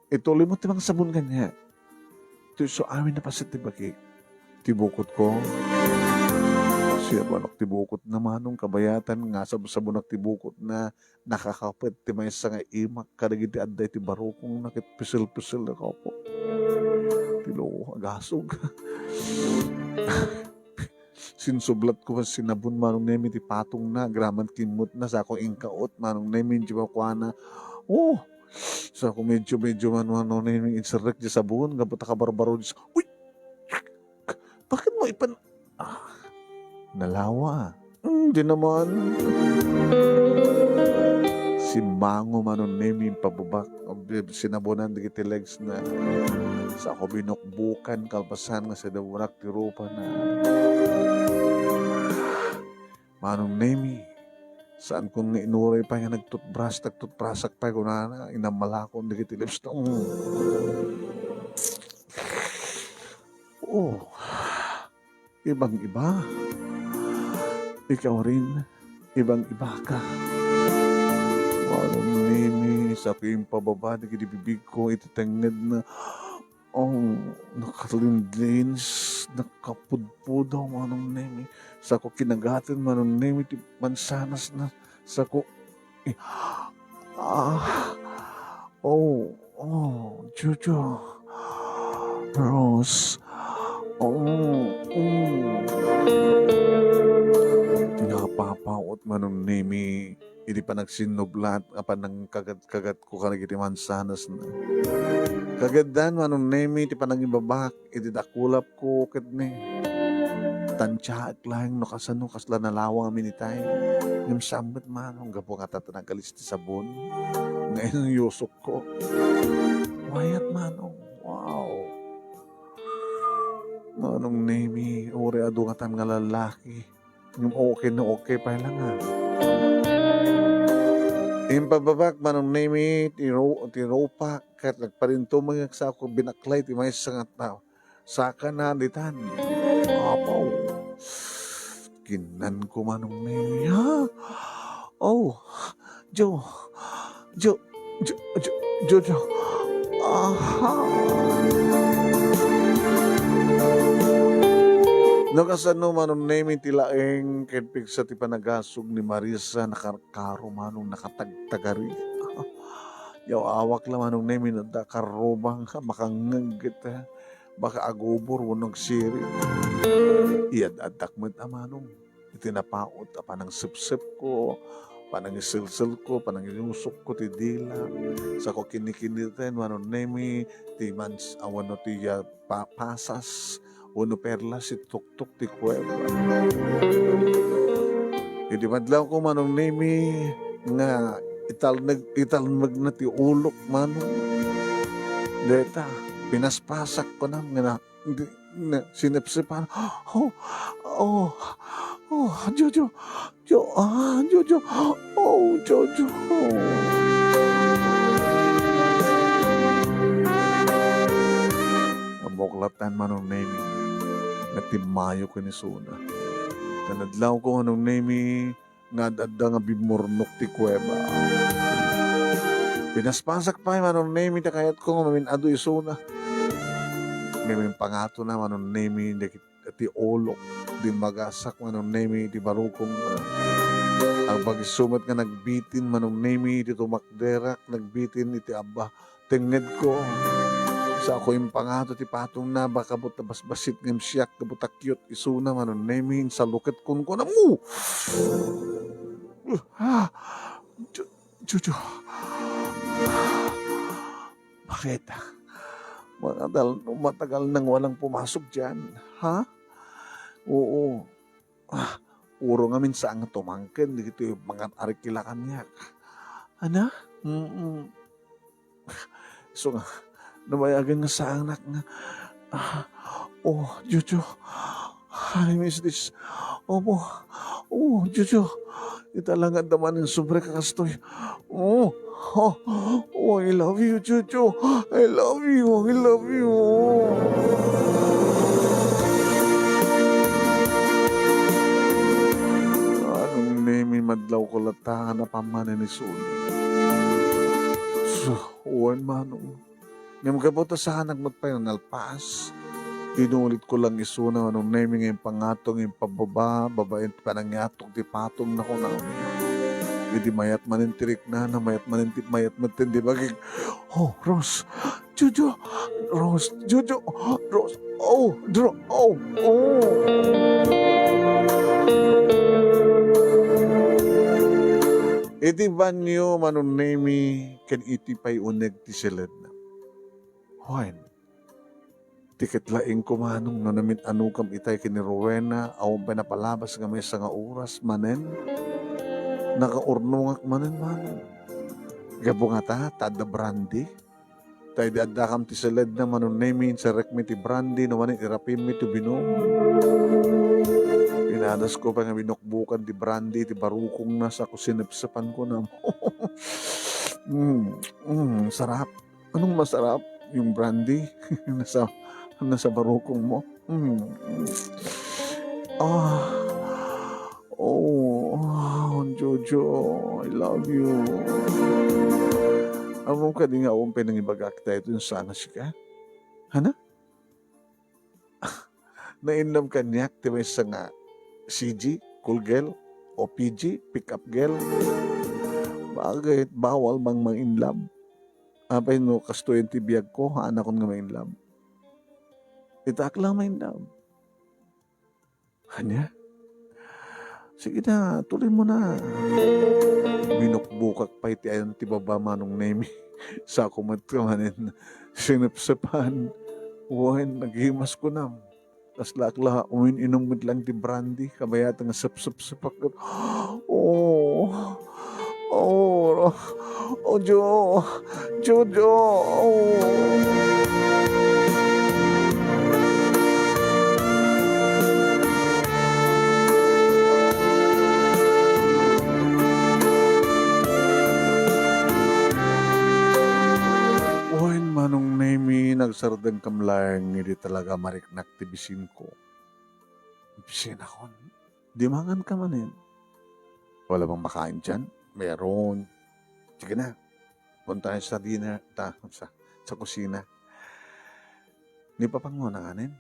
ituloy mo ti mangsabon kanya. Ito so amin na pasit ti baki. Ti bukot ko. Siya balak ti bukot na Manong kabayatan nga sabsabonak ti bukot na nakakapet ti maysa nga imak kadagiti adda iti barukong na ket pisil-pisil a kapo. Ti loo, agasog. Sinsublat ko man sinabon Manong Nemi ti patong na, agraman kimmot na, sako inkaot Manong Nemi, di ba kuana? Oh, sako medyo, medyo man Manong Nemi, inserrek di sabon, gapu ta kabarbaro, di sa-, uy! Bakit mo ipan-, ah, nalawa. Hmm, di naman. Simmango Manong Nemi, pabubak, sinabunan dagiti legs na. Sako binukbukan, kalpasan nga sinabunak ti rupa na. Manong Nemi, saan ko nga inuray pay nga nagtutbras, nagtutbrasak pay, kunana, inamalakon dagiti legs na. Hmm. Oh, ibang-iba. Ikaw rin, ibang-iba ka. Manong Nemi, sa ko impababa dagiti bibig ko iti tengnged na, oh, nakalinlinis, nakapudpudaw, Manong Nemi. Sa ko kinagaten, Manong Nemi, ti mansanas na. Sa ko, eh, ah, oh, oh, Jojo, Rose, oh, mm. Napapaot Manong Nemi, idi panagsinnublat, apan nangkagat-kagat ko kadagiti mansanas na. Kagaddan Manong Nemi, ti panangibabak, iti dakulap ko ket ni, tantiaek laeng no kasano kasla nalawang amin itay. Ngem saan met Manong, gapu nga ta nagalis ti sabon nga inyusok ko. Wayat Manong. Wow. Manong Nemi, uri adu ngatan nga lalaki. Ngem okay na okay pay lang, ah. Impababak Manong Nemi, ti ro-, ti ropa, ket nagparintumeng sa ako binaklay ti maysa nga tao. Saka na ditan. Apaw. Kinnan ko Manong Nemi, ha? Oh, Jo, Jo, Jo, Jo, Jojo. Aha. No kasano Manong Nemi ti laeng ket pigsa ti panagasug ni Marisa, nakarkaro Manong, nakatagtagari. Yaw-awak la, Manong Nemi, no adda karrubang a makangngeg ket, eh, baka agubor wenno agsirib. Iyad-addak met a, Manong, iti napaut a panangsepsepko, panangiselselko, pananginusokko ti dila. Sako kinikiniten, Manong Nemi, ti mans-, a wenno ti, ah, pa-, pasas wenno perlas iti tuktok ti kuweba. Idi madlawko, Manong Nemi, nga italneg-, italnegna ti ulok, Manong. Dayta, pinaspasak kunam nga na-, di-, na-, sinepsepan. Oh, oh, oh, Jojo, Jo-, ah, Jojo. Oh, Jojo. Ammok latta, Manong Nemi, nga timmayo ken isuna. Nadlawko, Manong Nemi, nga ad-adda nga bimmurnok ti kuweba. Pinaspasak pay, Manong Nemi, ti kayatko nga mamin-adu isuna. Ngem impangatona, Manong Nemi, dagit-, ti ulok, dimmagasak, Manong Nemi, ti barukongna. Agbagis met nga nagbitin, Manong Nemi, ti tumakderak, nagbitin iti abba, tengngedko. Sako impangato ti patongna, baka buta basbasit ngem siak, buta cute isuna, Manong Nemi, insaluket kunkunam. Ah! Ju-, Jojo. Bakit? Matagal, matagal nang walang pumasok diyan, ha? Oo. Ah, puro ngamin saan nga tumangken dagitoy mga arikila kaniak. Ana? Mm-mm. So nga, nabayagen nga saanak nga, ah, oh, Jojo, I miss this. Opo. Oh, Jojo, ita la nga adda manen sobre ka kastoy. Oh, oh, oh, I love you, Jojo. I love you, I love you. Manong Nemi, madlawko latta nga napaman ni Suli. Sus, wen, Manong. Ngem gapu ta saanak met pay nga nalpas, inulitko lang isuna, Manong Nemi, nga impangato nga impababa, babaen ti panangiatok ti patongna kunam. Idi mayat manen ti riknana, mayat manen ti, mayat met ti bagik. Oh, Rose, Jojo, Rose, Jojo, Rose, oh, Dro-, oh, oh. Iti banio, Manong Nemi, ken iti pay uneg ti siledna. Wen, ti ket laingko, Manong, no namin-anokam itay ken ni Rowena, awan pay napalabas nga maysa nga oras manen, nakaurnongak manen, Manong. Gapu ngata, ta adda brandy. Ta idi addakam ti siledna, Manong Nemi, inserekmi ti brandy, no manen irapimmi ti binom. Pinadasko pay nga binukbukan ti brandy iti barukongna, sako sinepsepan kunam. Mm, mm, sarap. Anong masarap? Yung brandy? Nasa, nasa barukong mo? Mm. Ah. Oh, oh, Jojo, I love you. Ammom kadi nga awan pay nangibagak daytoy saan a sika? Hana? Na-in love kaniak ti maysa nga C G, cool girl, o P G, pick up girl. Bakit? Bawal mang ma-in love. Apay no kastoy ti biagko, haanakon nga ma-in love. Itaak lang ma-in love. Ania? Sige na, tuloy mo na. Binukbukak pay ti ayan ti baba, Manong Nemi. Sako met ka manen sinepsepan. Wen, nagimas kunam. Kasla ak la, umin-inum met lang ti brandy, kabayatan nga sepsepsepak. Oh. Oh, oh, Jo, Jojo, oh. Wen, Manong Nemi, nagsardengkam laeng idi talaga mariknak ti bisinko. Bisinakon. Dimangan ka manen. Wala bang makain diyan? Meron. Sige na. Punta tayo sa dinner, ta-, sa, sa kusina. Ni Papang mo na nganin?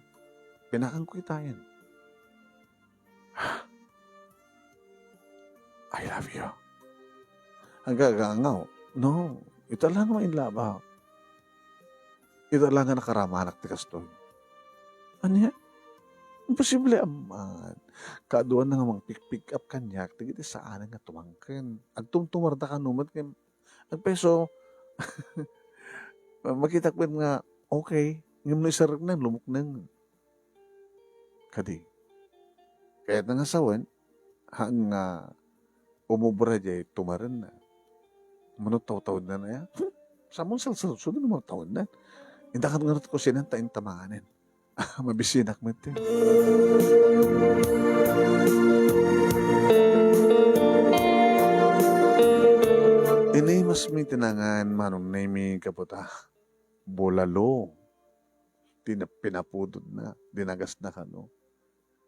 Pinakan ko itayan. I love you. Ang gagangaw. No. Ita la nga mainlabak. Ita la nga nakaramanak ti kastoy. Ania? Imposible a man. Kaduana nga mangpik-pick up kaniak dagiti saanen nga tumangken. Agtumtumarda kano met ngem agpeso, makitak met nga okay. Ngem no iserrekna, lumukneng. Kadi. Kayatna nga sawen, haan nga umubra diay tumarenna. Mano tawtawedna aya? Hmm, samoan salsalsud no mano tawedna. Indakat ngarud kusinan ta inta manganen. Mabisinak met ti. Ini mas mitinangan manong Nemi kaputa. Bulalo. Ti na-, pinapudotna, dinagasna kano.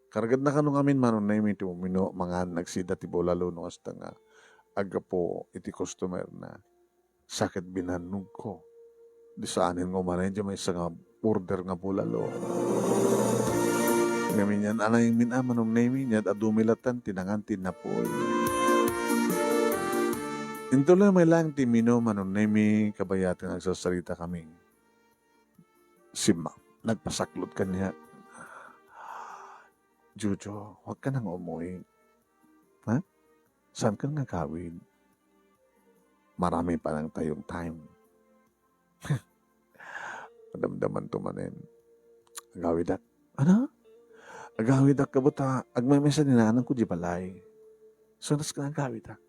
Kargatna kano ngamin manong Nemi ti umino, mangan, agsida ti bulalo no kasta nga aggapu iti customer na. Sakit binannogko. Di saanen nga umanay di maysa nga order nga bulalo. Ngamin yan, anay min a manong Nemi, niad adu mi latan ti nangan ti napoy. Intuloy mi lang ti mino manong Nemi, kabayatan nga agsasarita kami. Simma, nagpasaklot kaniak. Jojo, huwag ka nang umuwi. Ha? Saan ka nga gawid? Marami pa lang tayong time. Madamdaman to manen. Agawidak. Ano? Agawidak ka buta. Agmamesa ni nanang ko di balay. So, nas ka agawidak.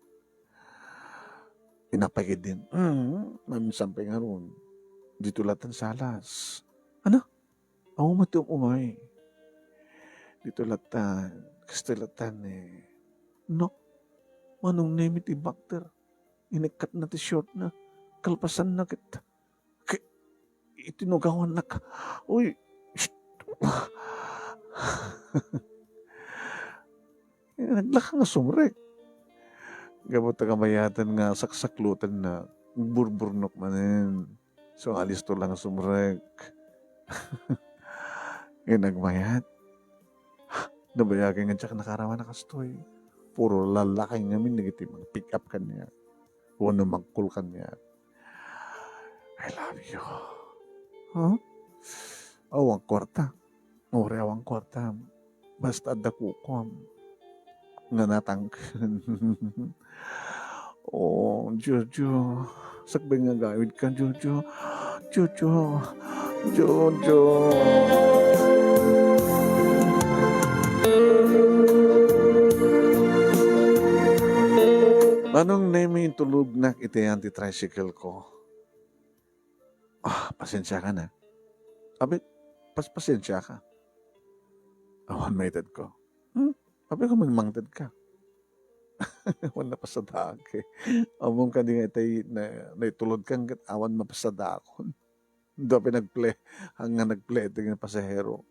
Inapay din. Mm, maminsan pa nga ron. Dito latan salas. Ano? Aw, mati umay. Dito latan. Kasta latan eh. No? Manong Nemi ti bakter. Inikkat na ti short na. Kalpasan na kit. Ki-, itinugawan na ka. Uy. Shh. Naglaka nga sumrek. Gapu ta kabayatan nga saksaklutan na, burburnok manen. So, alisto lang nga sumrek. Nga nagmayat. Nabayagay nga diak nakaraman a kastoy. Puro lalaki ngamin dagiti mag-pick up kaniak. Wenno mag-call kaniak. "I love you." Huh? Awan kwarta. Uray awan kwarta. Basta adda kukuam nga natangken. Oh, Jojo. Sakbay nga agawid ka, Jojo. Jojo. Jojo. Manong Nemi, intulognak iti ayan ti tricycle ko. Ah, pasensia ka na. Abi, pas-, pasensia ka. Awan maited ko. Hmm? Abi ko man mangted ka. Awan napasadaak eh. Among kadi nga itay na, naitulod kang ket awan mapasadaakon. Daw pinagple-, hanggang nagple-, iti nga pasahero.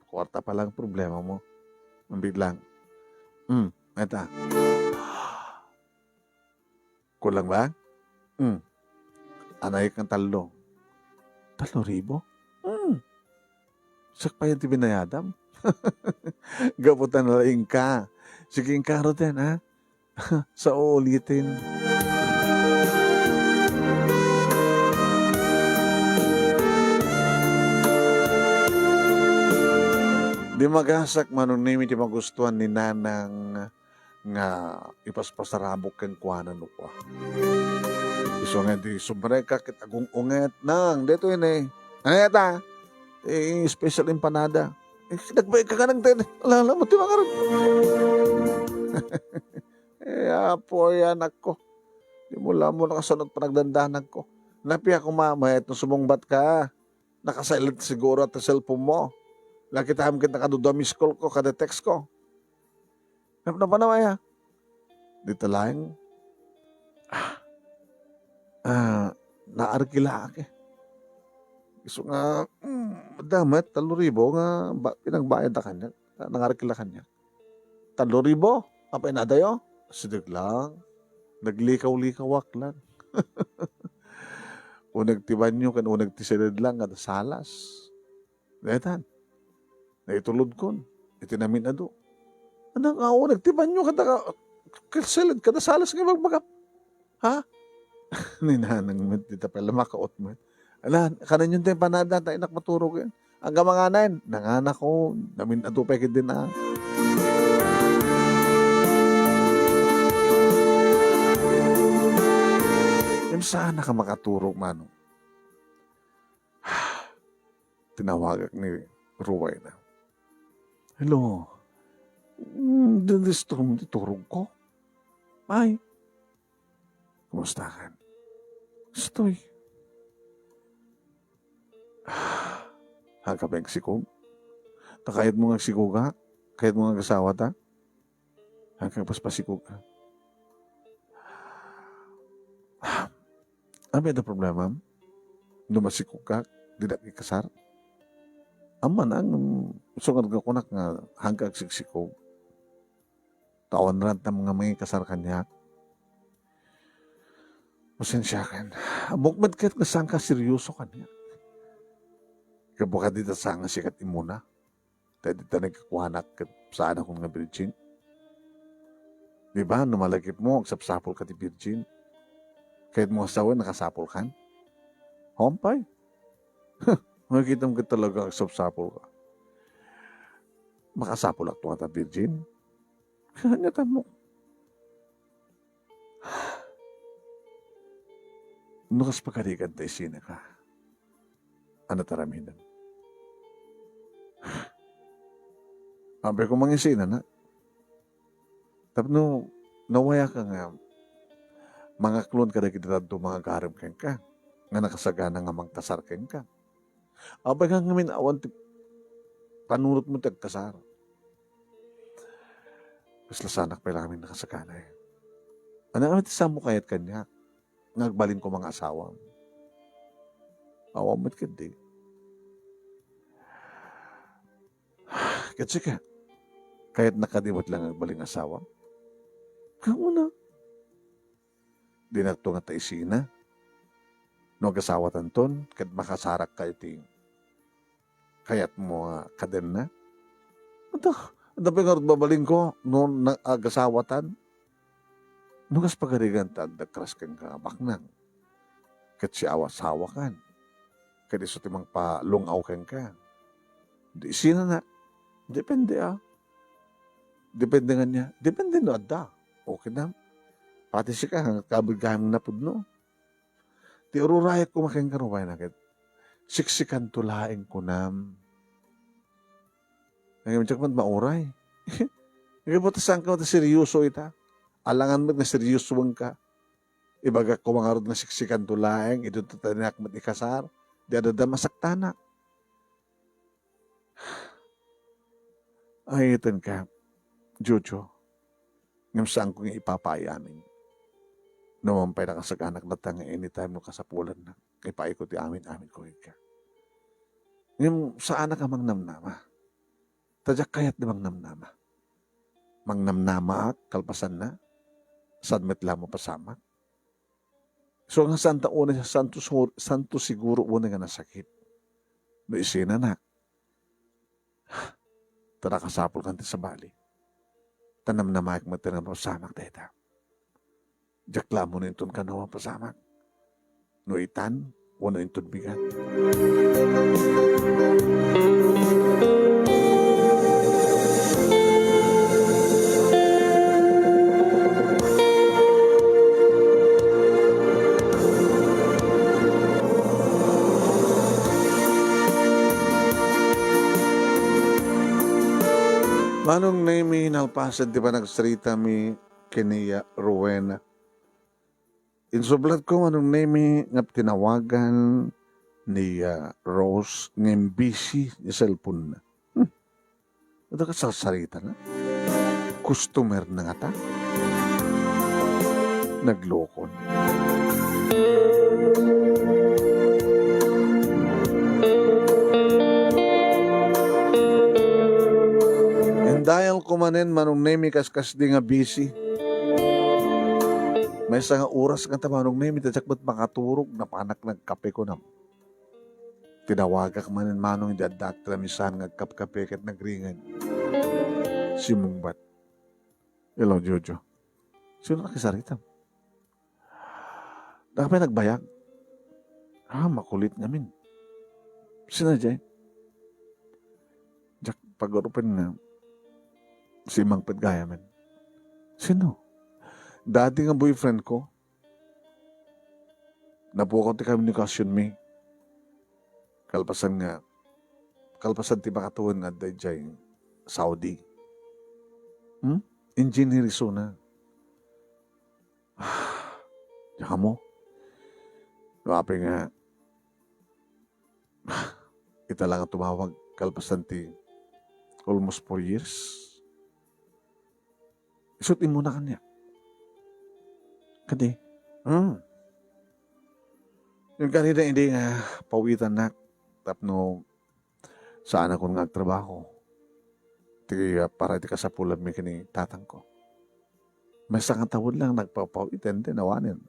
Kwarta pa lang problema mo. Ambit lang. Hmm, eta. Kulang ba? Hmm. Anay kang tallo. Tallo ribo? Hmm. Sakpayan ti binayadam. Gapu ta nalaing ka. Sige, inka ruten, ha? Sa uulitin. Di magasak manong Nemi ti magustuhan ni Nanang nga ipaspasarabok kenkuana no kua. Isu nga di sumrekka ket agung-unget, "Nang, detoy ne." "Ano yata?" "Eh, special empanada." "Eh, nagbaig ka kanang ten." "Ala, ala, mati mangarod." Eh, apo, ay anak ko. Di mo lang mo nakasunod panagdandanag ko. Napiya ko mamayat no sumungbat ka. Nakasilent siguro ti cellphone mo. Nakitam ket nakadudua miss call ko, kada text ko. Nap-, napanaw aya? Dita laeng, ah, ah, naarkilaak eh. Isu nga, mm, damet, tallo ribo nga ba-, pinagbayad na kanya. Nangarkila kanya. Tallo ribo? Apay nadayo? Sideg lang. Naglikaw-likawak lang. Uneg ti banyo ken uneg ti siled lang nga salas. Daytan. Naitulodkon iti namin-adu. Ano nga uneg ti banyo kada ka-, kasiled kada salas nga ibagbagam? Ha? Ni nanang met, dita pay la makaot met. Ala, kanenyon ti panada, ta innak maturog yan. Angga manganen, nanganakon, namin-adu pay ketdin a. Ngem saanak a makaturog, Manong. Tinawagak ni Rowena. "Hello. Mm, di-disturb ti turogko. Ay, kumusta ka?" "Istoy." "Haanka pay agsikog? Ta kayatmo nga agsikogak? Kayatmo nga agasawata? Haanka agpaspasikog, a?" "Ania ti problemam? No masikogkak, dinak ikasar?" "Ammom, ngem isu nga kunak nga haanka agsiksikog. Ta awan ranta nga mangikasar kaniak." "Pasensiakan. Ammok met ket nga saanka serioso kaniak. Gapu kadi ta saan nga sika ti immuna. Ta dita nagkakuanak ket saanakon nga virgin. Di ba, no malagipmo, agsapsapulka ti virgin. Kayatmo nga sawen, nakasapulkan? Haanpay. Makitam ket talaga agsapsapulka. Makasapulakto ngata virgin? Ania ti ammok?" "No kas pagarigan ta isinaka, ania ti aramidem?" "Apay ko mangisinana. Tapno nawayaka nga mangaklon kadagiti dadduma nga agarem kenka, nga nakasagana nga mangkasar kenka. Apay nga ngamin awan ti panunotmo ti agkasar? Kasla saanak pay laeng nakasagana, e. Ania ti saanmo kayat kaniak nga agbalin koma nga asawam? Awan met ketdi. Ket sika, kayatnak kadi met laeng nga agbalin nga asawam?" "Ket kuna, dinakto ngata isina. No agasawatanton, ket makasarakto iti kayatmo a kadenna." "Adda, adda pay ngarud mabalinko no na-, agasawatan? No kas pagarigan ta adda crush kenka nga baknang, ket siak asawakan, ket isu ti mangpalung-aw kenka, di isinana. Depende, a. Depende ngania. Depende no adda. Okay na. Pati sika, kabigayam nga napudno. Ti ururayek koma kenka, Rowena, ket siksikanto laeng kunam." "Ay, diak met mauray. Ket buta saanka met serioso ita. Alangan met nga seriosoenka. Ibagak koma ngarud nga siksikanto laeng, idiak met ikasar, di adda masaktanak." "Ay, itan ka, Jojo. Ngem saanko nga ipapaay amin. No man pay nakasaganak latta nga anytime no kasapulanna, ipaayko ti amin-aminko kenka. Ngem saanak a mangnamnama. Ta diak kayat ti mangnamnama. Mangnamnamaak kalpasanna, saan met la a mapasamak. Isu nga saanta unay, saanto sur-, saanto siguro unay nga nasakit no isinanak. Ta nakasapulkan ti sabali. Ta namnamaek met nga mapasamak dayta. Diak la ammo no inton kano mapasamak. No itan, wenno inton bigat." Manong Nemy, nalpasen ti panagsaritami ken ni, ah, Rowena. Insublatko, Manong Nemy, nga tinawagan ni, ah, Rose ngem busy ti cellphone-na. Hmm. Adda kasarsarita na? Customer na ngata? Naglokon. Indial ko manen, Manong Nemy, kaskasdi nga busy. Maysa nga oras ngata, Manong Nemy, ta diak met makaturog, napanak nagkape kunam. Tinawagak manen, Manong, idi addaak ti lamisan nga agkapkape ket nagringen. Simmungbat. "Hello, Jojo. Sino nakisaritam?" Apay nagbayag? Ah, makulit ngamin. Sino jay? Diak pagurpen nga simangpet gayamen. Sino? Dati nga boyfriend ko. Napukaw ti komunikasionmi. Kalpasan nga, kalpasan ti makatuon nga adda idiay Saudi. Hmm? Engineer isuna. Diak ammo. No apay nga, ita la nga tumawag kalpasan ti almost four years. Isut' immuna kaniak. Kadi? Hmm. Yung kanina, hindi nga pawitannak tapno saanakon nga agtrabaho. Ti, ah, para ti kasapulanmi ken ni tatangko. Maysa nga tawen lang nagpapawit, and then awanen.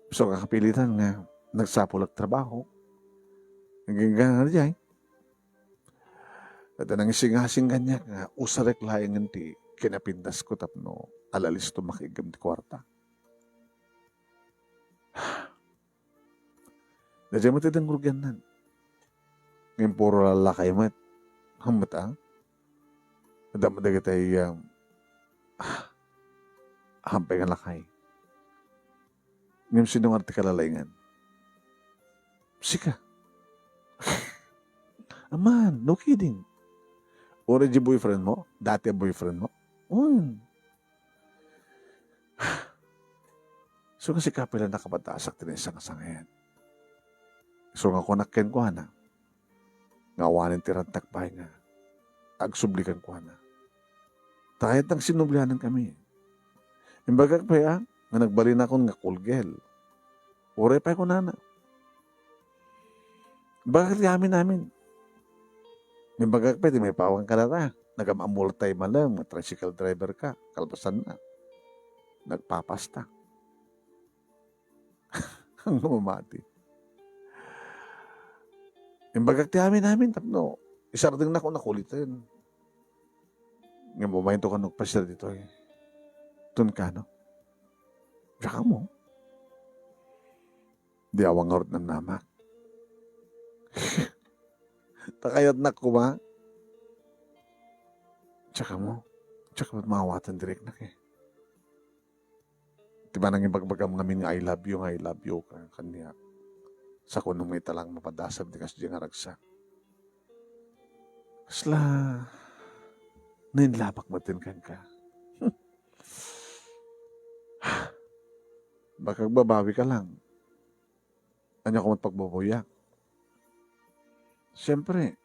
So, kakapilitan nga nagsapul a trabaho. Nagingga nga diay. At nangisingasing kaniak nga usarek laengen ti kinapintasko tapno alalisto makiiggem ti kuarta. Daydiay met ti dengrugiannan. Ngem puro lalakay met. Hammet, a? Adda met dagiti, um, ah, hampay nga lakay. Ngem sino nga ti kalalaingan? Sika. Aman, no kidding. Uray di boyfriend mo? Dati a boyfriend mo? Un. So, nga sika pay la nakapadasak ti naisangsangayan. So, nga kunak kenkuana, nga awanen ti rantag pay nga agsubli kenkuana. Ta kayatna nga sinublianan kami. Imbagak pay, a, nga nagbalinakon nga cool girl. Uray pay kunana. Imbagak ti amin-amin. Imbagak pay ti maipawan kadata. Nagamamultay malem nga tricycle driver ka. Kalpasanna, nagpapasta. Ang mamati. Imbagak ti amin-amin tapno isardengnak a kuliten. Ngem umayto kano agpasiar ditoy. Tun kano? Diak ammo. Di awan ngarud namnamak. Ta kayatnak koma. Diak ammo. Diak met maawaten ti riknak, e. Ti panangibagbagam ngamin nga I love you, nga I love you ka kaniak. Sa kuno nga ita lang mapadasam ti kasdiay nga ragsak. Kasla nainlapak met kenka. Baka agbabawi ka lang. Ania ka met pagbabawiak? Siempre,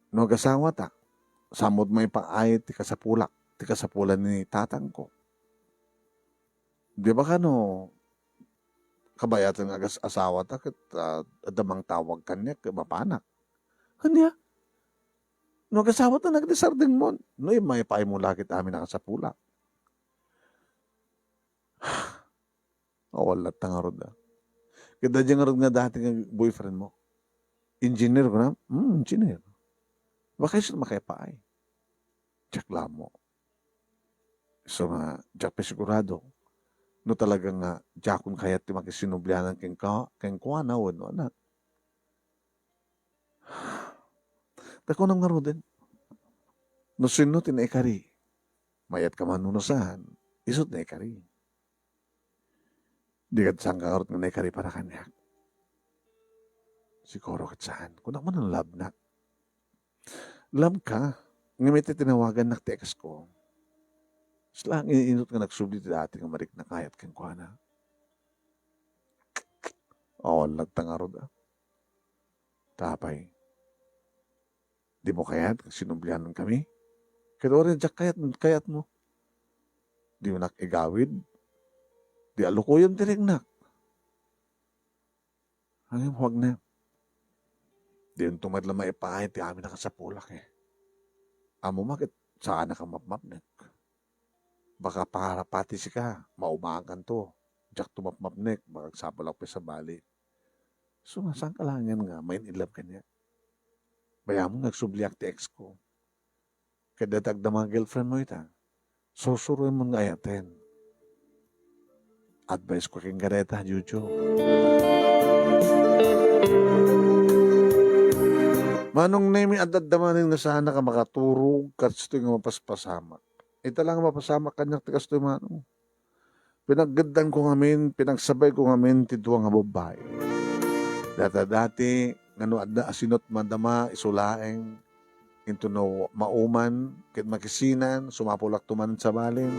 no agasawata, saan met maipaay ti kasapulak, ti kasapulan ni tatangko. Di ba kano, kabayatan nga agas-, asawata ket, ah, adda mangtawag kaniak ket mapanak. Ania? No agasawata, nagdesardengmon. No, maipaay mo la ket amin a kasapulak. Awan latta ngarud, a. Ket daydiay ngarud nga dati nga boyfriend mo. Engineer, kunam? Hmm, engineer. Baka isu makaipaay. Diak la ammo. So nga, diak pay sigurado no talaga nga diakon kayat ti makisinublianan kenka-, kenkuana wenno ania. Ta kunam ngaruden, no sinno ti naikari, mayat ka man wenno saan, isu ti naikari. Di ket saanka ngarud nga naikari para kaniak? Siguro ket saan. Kunak man no love nak. Love ka, ngem iti tinawagannak ti ex ko, kasla in-inut nga nagsubli ti dati nga mariknakayat kenkuana. Awan latta ngarud, a. Ta apay? Dimo kayat nga sinublianan kami? Ket uray diak kayat, kayatmo. Dinak igawid. Di alukoyem ti riknak. Ngem huwag na. Dinto met la maipaay ti amin a kasapulak, e. Ammom met ket saanak a mapmapnek. Baka para pati sika, maumaankanto. Diak to mapmapnek, baka agsapulak pay sabali. So, nga saanka laengen nga ma-in love kaniak? Bayamon nga agsubliak ti ex ko. Ket dayta agdama nga girlfriend mo ita, sursuroem nga ayaten. Advice ko kenka dayta, Jojo. Manong Nemi, adda manen nga saanak a makaturog kastoy nga mapaspasamak. Ita la nga mapasamak kaniak ti kastoy, Manong. Pinaggeddan ko ngamin, pinagsabay ko ngamin ti dua nga babbai. Data dati, nga no adda asinot madama, isu laeng, intono mauman, ket makisinan, sumapulakto man sa balin.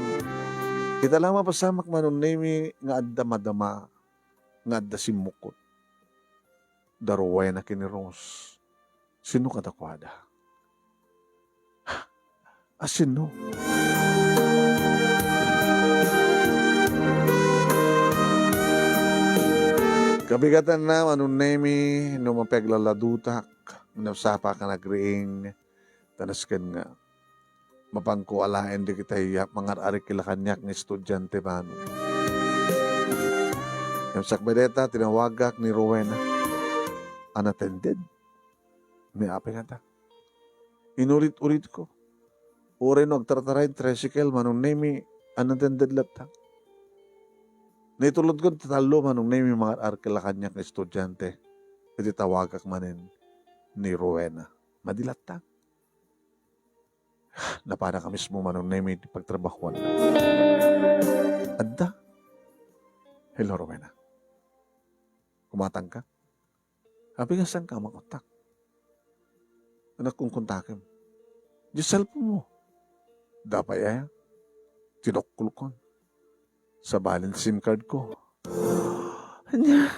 Ita la mapasamak, Manong Nemi, nga adda madama, nga adda simmukot. Da Rowena ken ni Rose. Sino kadakuada? A sino? Kabigatanna, Manong Nemi, no mapaglaladutak, no sapaka nagriing, ta nasken nga, mapanko alaen dagitay mangar-arik kaniak nga estudiante, Manong. Ngem sakbay dayta, tinawagak ni Rowena. Unattended. Ni apay ngata. Inulit-ulit ko. Uray no agtartarayen tricycle, Manong Nemi, unattended latta. Nitulodko ti tallo, Manong Nemi, mangar-arik kaniak nga estudiante. Iti tawagak manen ni Rowena. Madi latta. Napanak a mismo, Manong Nemi, ti pagtrabahoan. Adda. Hello, Rowena. Kumatangka? Apay nga saanka a makuttak? Nagkunkuntakem. Diay cellphone mo. Dapay aya? Tinukkolkon. Sa balin SIM card ko. Ania?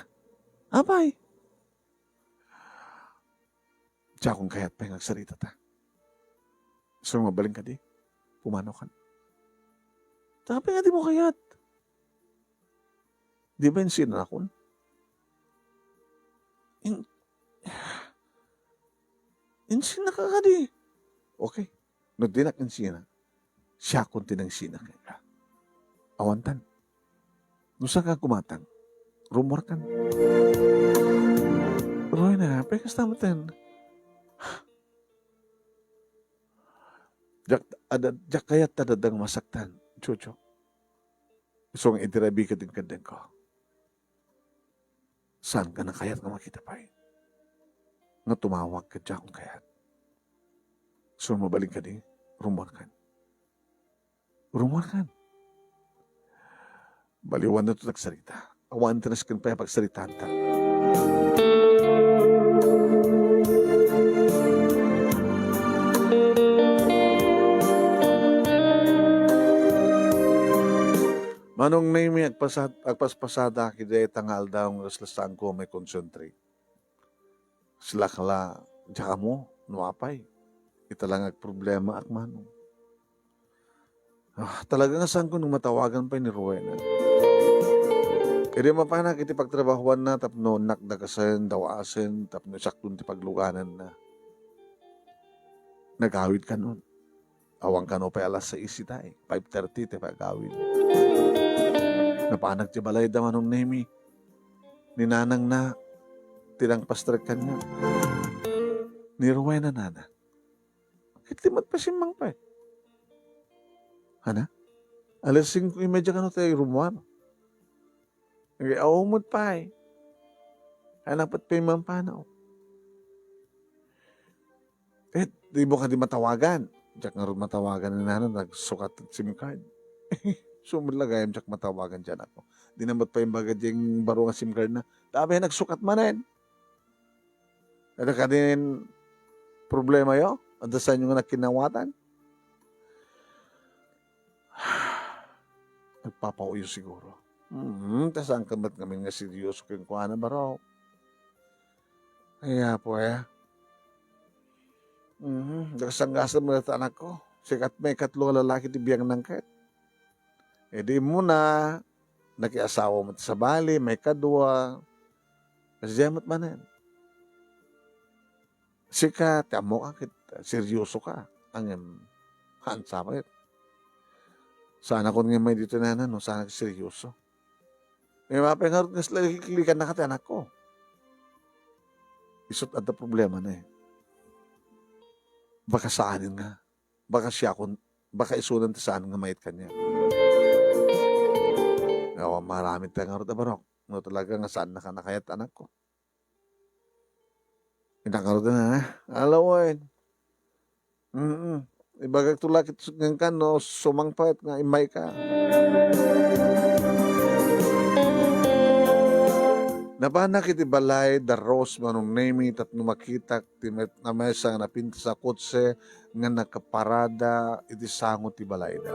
Apay? Diakon kayat pay nga agsaritata. So, mabalin kadi? Pumanaw kan. Apay nga dimo kayat? Di ba insinanakon? In-, insinaka kadi? Okay. No dinak insina, siakon ti nangsina kenka. Awantan. No saanka kumatang, rummuarkan. Rowena, apay kasta metten? Diak, adda, diak kayat ta adda nga masaktan, Jojo. Isu nga idi rabii ket inkeddengko. Saanka a kayat nga makita pay? Nga tumawag ket diakon kayat. So, mabalin kadi, rummuarkan. Rummuarkan. Baliwanto ti agsarita. Awan ti nasken pay a pagsaritaanta. Manong Nemi, agpasad-, agpaspasada iti dayta nga aldaw nga kasla saanko a maiconcentrate. Sila kala, diak ammo no apay. Ita la nga agproblemaak, Manong. Ah, talaga nga saanko nga matawagan pay ni Rowena. Idi mapanak iti pagtrabahoanna tapno innak dakasen, dawasen, tapno isakton ti paglugananna. Nagawid kanon. Awan kano pay alas sais itay, five thirty ti pag-awid. Napanak ti balayda, Manong Nemi. Ni nanangna, ti nangpastrek kaniak. Ni Rowena, nana. Ket di met pay simmangpet. Ana? Alas singko y media kano tay rummuar. Nag-, aw met pay. Ay, napet pay mampanaw. Eh, di mo kadi matawagan. Diak ngarud matawagan ni nana, nagsukat ti SIM card. Sumulagayam diak matawagan diay anakko. Di na met pay imbaga diay baro nga SIM card na. Tabi, nagsukat manen. Adda kadin problemayo? Adda saanyo nga nakinnawatan? Nagpapauyo siguro. Hmm, ta saanka met ngamin nga seryoso kenkuana, baro? Ay, Apo, eh. Mhm, nagasanggasan met dayta anakko. Sika ti maikatlo nga lalaki ti biangna ket. Idi immuna, nakiasawa met sabali, maikadua. Kasdiay met manen. Sika, ti ammoka ket seryosoka. Ngem, haan sa met. Saanakon nga immay ditoy nana no saanak seryoso. Ngem apay ngarud nga sila liklikannaka ti anakko? Isut adda problemana, eh. Baka saanen nga. Baka siakon, baka isunan ti saan nga maited kaniak. Awan maaramid ta ngarud a barok. No talaga nga saannaka a kayat, anakko. Innak ngarud na, ha? Alawen. Mm. Ibagak to la ket kenka no sumangpet nga immayka. Napanak iti balay da Rose Manong Nemi tapno makitak ti met-, namaysa nga napintas a kotse nga nakaparada iti sango ti balayda.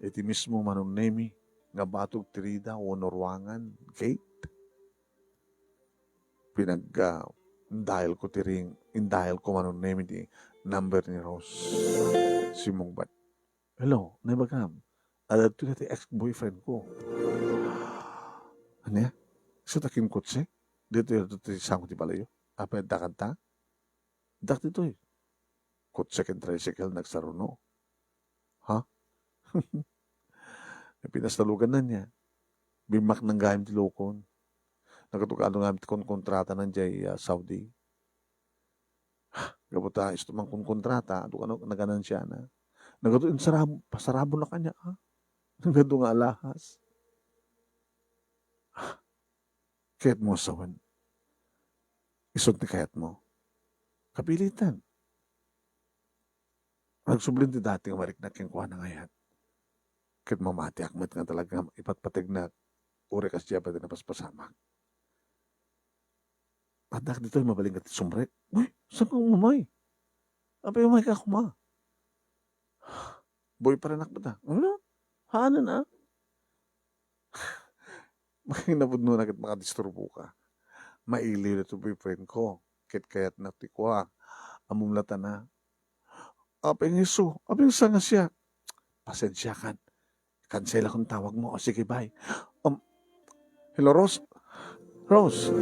Iti mismo Manong Nemi nga batog ti rida wenno ruangan, gate. Pinag-, ah, dial ko ti ring, in-dial ko Manong Nemi ti number ni Rose. Simmungbat. "Hello, naibagam. Adda ditoy ti ex-boyfriend ko." "Ania? Isu ta kinkotse? Ditoy, ditoy ti sango ti balayyo? Apay, adda kanta?" "Dak ditoy. Kotse ken tricycle nagsaruno." "Ha?" Pinasdaluganna nia. Bimmaknang gayam ti lukon. Nagtugado gayam ti konkontratana idiay, ah, Saudi. Gapu ta isu man konkontrata, adu kano naganansiana. Nagadu insarab-, pasarabona kaniak, ah. Nagadu nga alahas. Kayatmo a sawen? Isu ti kayatmo? Kapilitan. Agsubli ti dati nga mariknak kenkuana nga ayat. Ket mamatiak met nga talaga ipatpategnak, uray kasdiay pay ti napaspasamak. Addak ditoy mabalin nga ti sumrek. Uy, saan ka umamay? Apay umay ka kuma? Boyfriend ak bata. Ano? Haanen, ah? Makinapudno na ket makadisturboka. Mailiw daytoy boyfriend ko. Ket kayatna ti kua. Ammom la tana. Apay nga isu? Apay nga saan nga siak? Pasensiakan. Kanselakon tawagmo. O, sige, bye. Um, hello, Rose? Rose?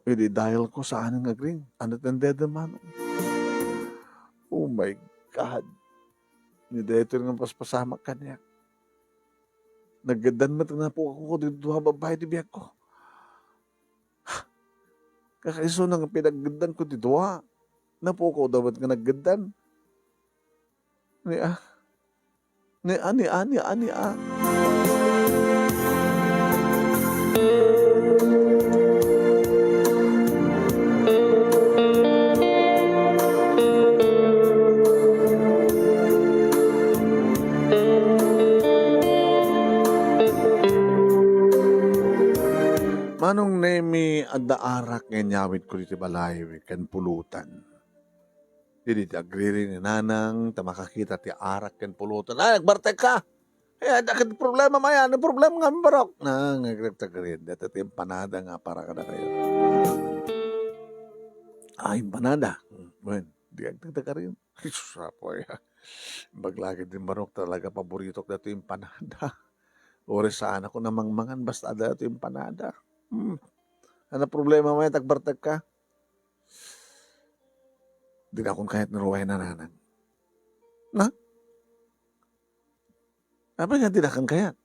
Idi dial ko, saan nga agring? Ano ti andedem, Manong? Oh my God. Ni daytoy nga paspasamak kaniak. Naggeddan met nga napukawko dagiti dua a babbai ti biagko. Kakaisuna nga pinaggeddanko ti dua. Napukawda met nga naggeddan. Ni a. Ni a, ni a, ni a, ni a. Manong Nemi, adda arak nga inyawidko ditoy balay ken pulutan. Idi ti agriri ni Nanang ta makakita ti arak ken pulutan. Ay, agbartekka! Eh, adda ket problema, maya, ano problema nga barok? Na, nga agregtagrin. Data ti empanada nga para kadakayo. Ah, empanada. Hmm, wen, di agdagdagarin. Jesus, apo, ya. Baglagid din barok talaga, paboritok dati empanada. Ore saan ako namangmangan, basta adda dati empanada. Hmm. Ano problema, maya, agbartekka? Dinakon kayat ni Rowena, Nanang. Na? Apay nga dinakon kayat?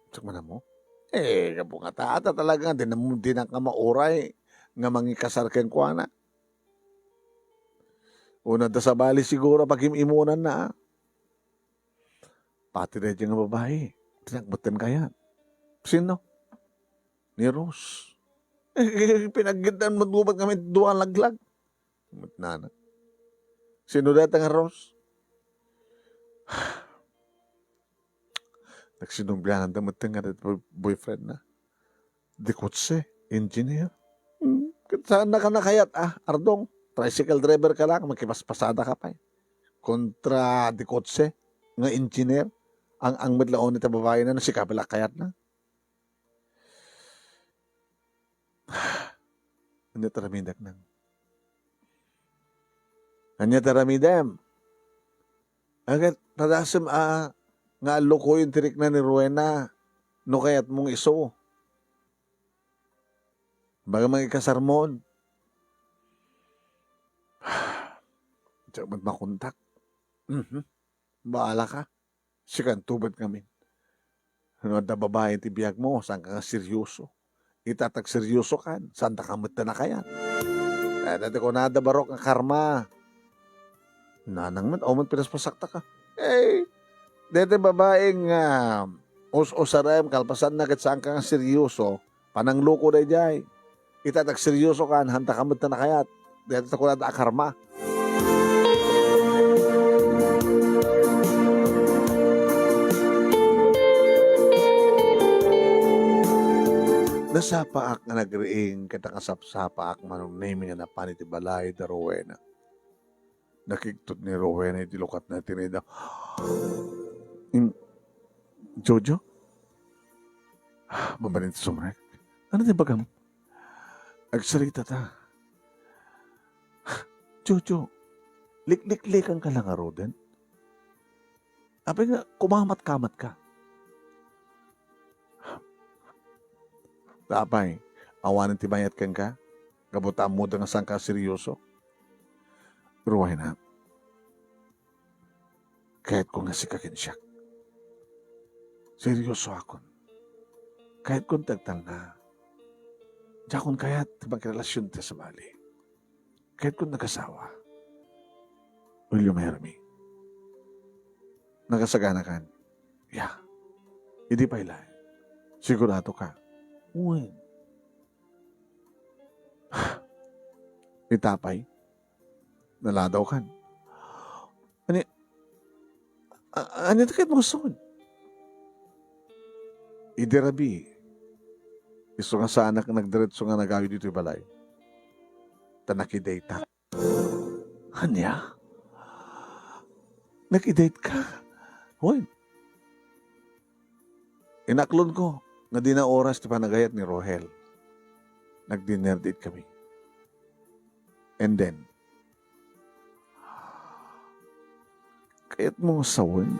Sakman mo? Eh, gapu nga ta, ta talaga, di na, di na ka mauray nga mangikasar kenkuana. Una da sabali siguro pag-im-imunan na, ah. Pati daydi nga babai, dinakon kayat. Sino? Ni Rose. Eh, pinaggiddan mo dumat kami dua laglag. Met nana. Sino dayta nga Rose? Nagsinublianan da met nga boy-, boyfriend na. Di kotse, engineer. Hmm, ket saan na ka nakayat, ah, Ardong? Tricycle driver ka lang, makipaspasada ka pay. Kontra di kotse, nga engineer, ang, ang met laon iti babai na, no sika pay la kayat na. Ania ti aramidek, Nang? Ania ti aramidem? Agat padasem a nga allokoyen ti rikna ni Rowena no kayatmong isu. Baga mangikasarmon. Diak met makontak. Mhm. Baala ka. Sikanto met ngamin. No adda babai ti biagmo, saanka nga seryoso. Ita ta agseryosokan, saandaka met ti nakayat. Dayta ti kunada barok nga karma. Nanang met, awan met pinaspasakta ka. Eh, Daytoy babaeng, ah, us-usarem, kalpasanna ket saanka nga seryoso, panangloko daydiay. Ita ta agseryosokan, haanka met a kayat. Daytoy ta kunada a karma. Nasapaak nga nagriing ket nakasapsapaak manong Nemi nga napan iti balay da Rowena. Nakigtot ni Rowena iti lukatna, tinayda, "Im-, Jojo? Mabalin ti sumrek? Ano ti bagam? Agsarita ta. Jojo, likliklikanka la ngaruden? Apay nga kumamat-kamat ka?" "Apay, awanen ti mayat kenka? Gapu ta ammoda nga saanka a seryoso?" "Rowena, kayatko nga sika ken siak. Seryosoakon. Kayatkon ti agtalna. Diakon kayat ti makirelasion ti sabali. Kayatkon nagasawa. Will you marry me? Nakasaganakan?" "Yeah." "Idi pay laeng? Sigurado ka?" "Wen." "Ita pay? Naladawkan?" "Ani, a-, ania ti kayatmo nga sawen?" "Idi rabii, isu nga saanak nga nagdiretso nga nagawid ditoy balay, ta nakidaytak." "Ania? Nakidaytka? Wen?" "Inaklonko nga dina oras ti panagayat ni Rohel. Nagdinner date kami. And then, kayatmo nga sawen?"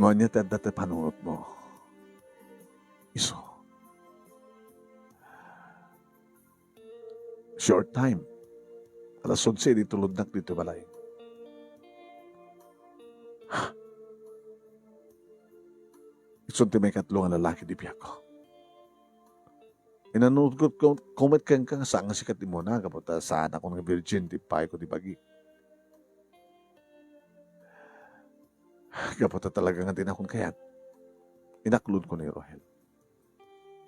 "No ania ti adda ti panunotmo?" "Isu. Short time. Alas onse idi tulodnak ditoy balay. Isun ti maikatlo nga lalaki ti biagko. Inannurotko met kenka nga saan nga sika ti immuna, gapu ta saanakon nga virgin ti impaayko ti bagi. Gapu ta talaga nga dinakon kayat, inaklonko ni Rohel.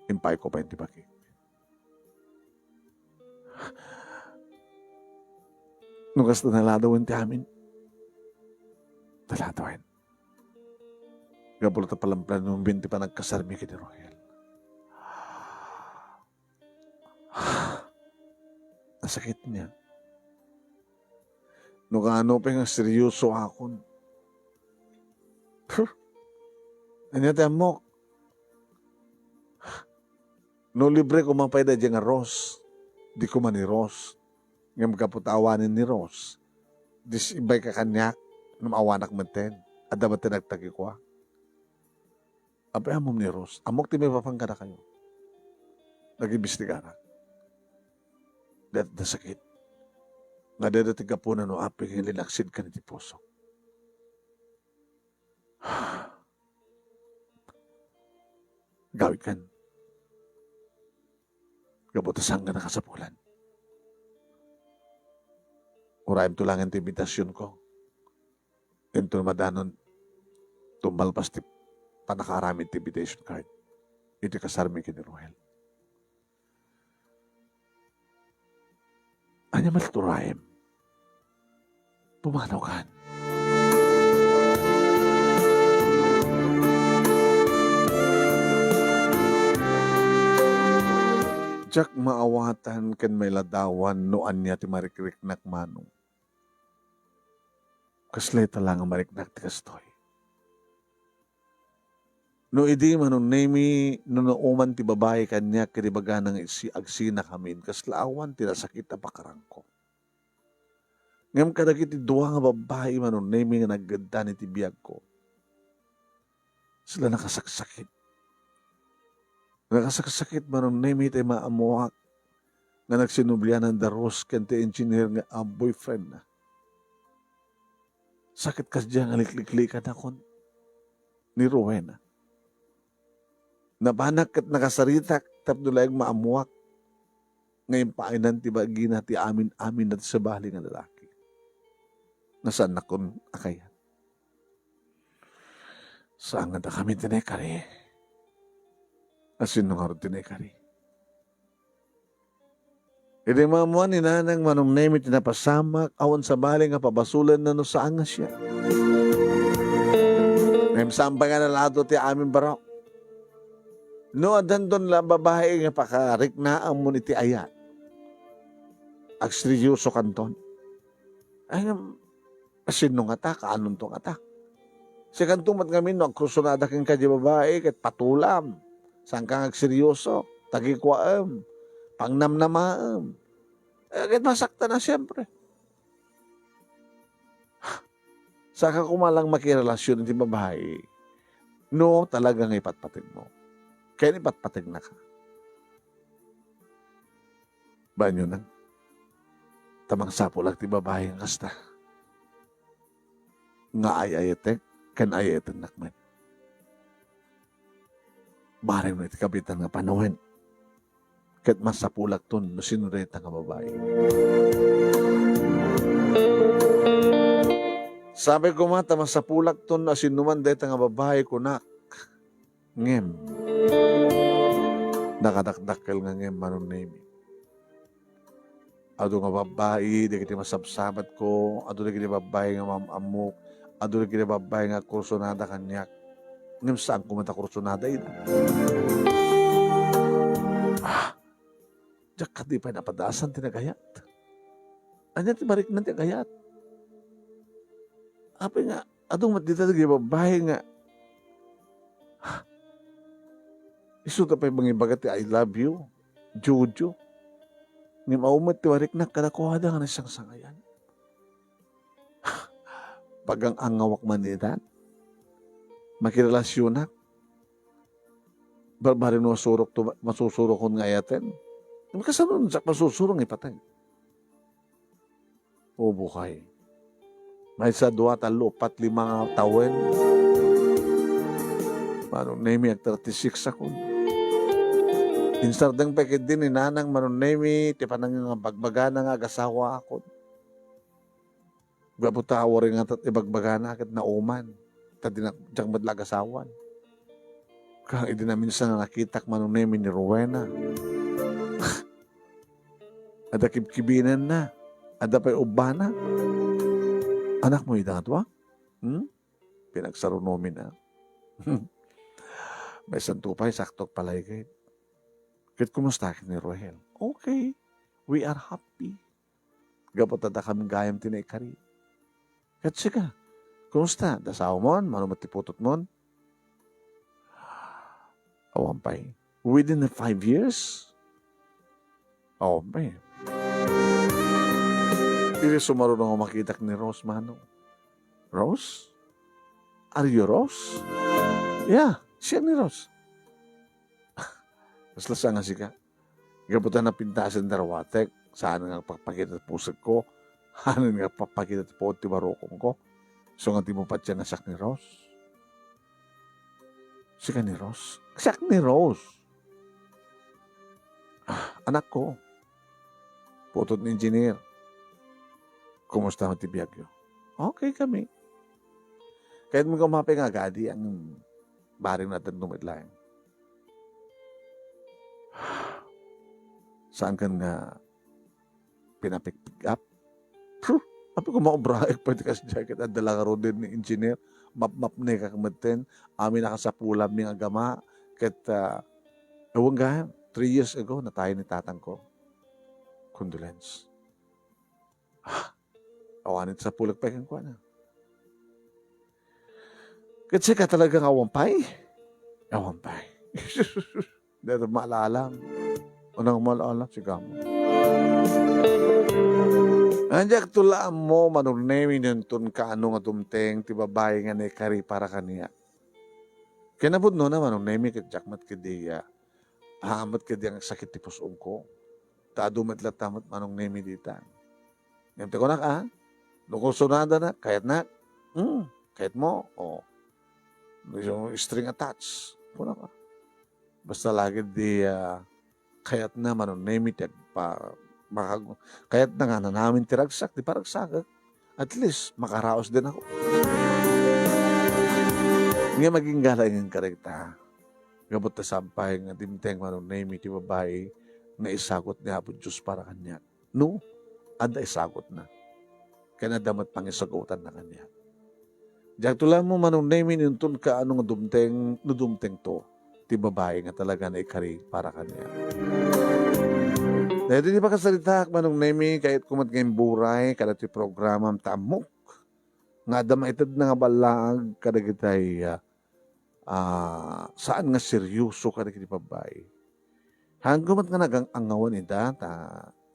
Impaayko pay ti bagi. No kasta, naladawen ti amin. Naladawen. Gapu ta palamplanumin ti panagkasarmi ken ni Rohel. Nasakit niya. No kaano pay nga seryosoakon. Huh? Ania ti ammok? No libre koma pay daydiay nga Rose, di koma ni Rose. Ngem gapu ta awanen ni Rose, dis-ibayka kaniak, ngem awanak metten. Adda met ti nagtagikua. Apay ammom ni Rose? Ammok ti maipapan kadakayo. Nag-imbestigarak. Dayta ti sakit nga dayta ti gapuna no apay nga linaksidkan iti pusok. Gawidkan. Gapu ta saan nga nakasapulan. Urayemto laeng ti imbitasionko. Inton madanon, tumalpas ti pannakaaramid ti invitation card iti kasarmi ken ni Rohel. Ania met ti urayem? Pumanawkan. Diak maawatan ken mailadawan no ania ti marikriknak, Manong. Kasla ita la nga mariknak ti kastoy. No idi, Manong Nemi, no nauman ti babai kaniak ket ibagana nga isi-, agsinakamin, kasla awan ti nasakit a pakarangko. Ngem kadagiti dua nga babbai, Manong Nemi, nga naggaddan iti biagko, sila nakasaksakit. Nakasaksakit, Manong Nemi, ti maammoak nga nagsinublianan da Rose ken ti engineer nga a boyfriendna. Sakit kadi nga likliklikanakon ni Rowena. Napanak ket nakasaritak tapno laeng maammoak nga impaaynan ti bagina ti amin-amin a sabali nga lalaki. nga saannakon a kayat. Saan nga dakami ti naikari? Asino ngarud ti naikari? Idi maammuan ni Nanang Manong Nemi ti napasamak, awan sabali nga pabasolenna no saan nga siak. Ngem saan pay nga nalado ti amin, bro. No addanton la babai nga pakariknaamon iti ayat, agseryosokanton. Ay, ngem, asino ngata, kaanonto ngata? Sikanto met ngamin no agkursunada kenka diay babai ket patulam. Saanka nga agseryoso, tagikuaem, pangnamnamaem. Eh, ket masaktan a, siempre. Saanka koma lang makirelasion iti babai no talaga nga ipatpategmo. Ken ipatpategnaka. Banyonan. Ta mangsapulak ti babai nga kasta. Nga ay-ayatek ken ay-ayatennak met. Bareng no iti kabitan nga panawen. Ket masapulakton no sino dayta nga babai. Sabi koma ta masapulakton no asinoman dayta nga babai, kunak. Ngem, nakadakdakkel nga ngem, Manong Nemi. Adu nga babbai dagiti masabsabatko, adu dagiti babbai nga maam-ammok, adu dagiti babbai nga agkursunada kaniak. Ngem saan koma ta kursunada ida. Ah, diak kadi pay napadasan ti nagayat. Ania ti marikna ti agayat? Apay nga, adu met dita dagiti babbai nga, isuda pay mangibaga ti "I love you, Jojo." Ngem awan met ti marikna kadakuada nga nagsangsangayan. Pagang-angawak man itan. Makirelasionak. Barbareng no masurok to, masusurokon nga ayaten. Ngem kasano diak masusurok nga ipateg? O, bukay. Maysa, dua, tallo, upat, lima nga tawen. Manong Nemi, ag thirty-six akon. Insardeng pay ketdi ni Nanang Manong Nemi ti panang nga bagbagana nga agasawaakon. Gapu ta awarengan ta ti bagbagana ket nauman. Ta dinak, diak met la agasawan. Ken idi naminsan nga nakitak, Manong Nemi, ni Rowena. Adda kibkibinenna. Adda pay ubbana. Anakmo ida nga dua? Hmm? Pinagsarunomin a. Maysanto pay, sakto agpalaykay. Ket kumusta ket ni Rohel? Okay. We are happy. Gapu ta dakami gayam ti naikari. Ket sika, kumusta? Dasawmon? Mano met ti putotmon? Awan pay. Within the five years? Awan pay. Iti sumaruno nga makitak ni Rose, mano. Rose? Are you Rose? Yeah, siak ni Rose. Kasla sa nga sika. Gapu ta napintasen ti ruatek, saan nga agpakpakita ti pusekko, saan nga agpakpakita ti puot ti barukongko. Isu nga dimo patien nga siak ni Rose. Sika ni Rose? Siak ni Rose. Ah, anakko. Putod ni engineer. Kumusta met ti biagyo? Okay kami. Kayatmi nga umapay nga agadi, ang bareng naten met laeng. Saan kan nga pinapikpik up? Huh! Apay ko maubraek pay ti kasdiay ket adda la ngaruden ni engineer. Mapmapnekak metten. Amin a kasapulanmi nga agama. Ket, ah, awan gayam, three years ago, natay ni tatangko. Condolence. Ah, awanen ti sapulek pay kenkuana. Ket sika talaga nga awan pay? Awan pay. Dayta maalala. Unang maalala, sika mo. Diak to la ammo, Manong Nemi, no inton kaano nga dumteng ti babai nga naikari para kaniak. Kinapudnona, Manong Nemi, ket diak met ketdi, ah, haan met ketdi nga agsakit ti pus-ongko. Ta adu met latta met, Manong Nemi, dita. Ngem ti kunak, ah, no kursunadana, kayatnak? Hmm, kayatmo? O. No string attached, kunak, ah. Basta lagid di, ah, kayatna, Manong Nemi, ti agpa-, makag-, kayatna nga nanamin ti ragsak, di paragsakek. At least, makaraos din ako. Nga maging gala ingen karita. Gabot ta sapay nga dimteng Manong Nemi ti babai nga isagut ni Apo Dios para kaniak. No, adda isagutna. Ken adda met pangisagutanna kaniak. Diak to la mo Manong Nemi inton kaano nga dumteng, no dumteng to ti babai nga talaga naikari para kaniak. Daytoy ti pakasaritaak Manong Nemi, kayatko met nga imburay kada ti programam ta ammok nga adda maitedna nga ballaag kadagitay, ah, ah, saan nga seryoso kadagiti babbai. Haanko met nga nagang-angawan ida ta,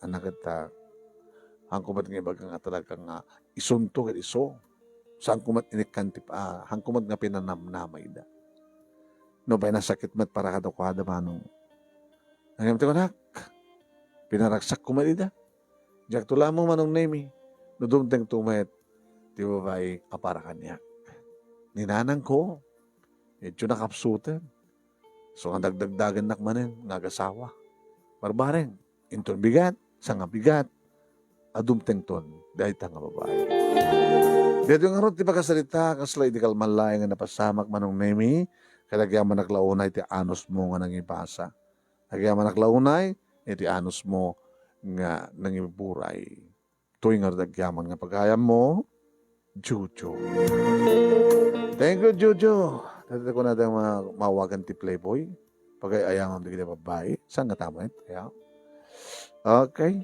anak ta, haanko met nga ibaga nga talaga nga isunto ket isu. Saanko met inikkan ti, ah, haanko met nga pinanamnama ida. No, pay nasakit met para kadakuada, Manong. Ngem ti kunak, pinaragsakko met ida. Diak to la mo Manong Nemi, no dumteng to met ti babai a para kaniak. Ni nanangko, medyo nakapsuten. So, nga dagdagdagennak manen nga agasawa. Barbareng, inton bigat, saan nga bigat, a dumtengton dayta nga babai. Daytoy ngarud ti pakasarita, kasla idi kalman laeng nga napasamak Manong Nemi, ket agyamanak la unay ti anusmo nga nangibasa. Agyamanak la unay iti anusmo nga nangiburay. Toy ngarud agyaman nga pagayammo, Jojo. Thank you, Jojo. Daytoy kunada nga ma-, maawagan ti Playboy. Pagay-ayamam dagiti babbai. Saan nga ta met? Kaya? Okay.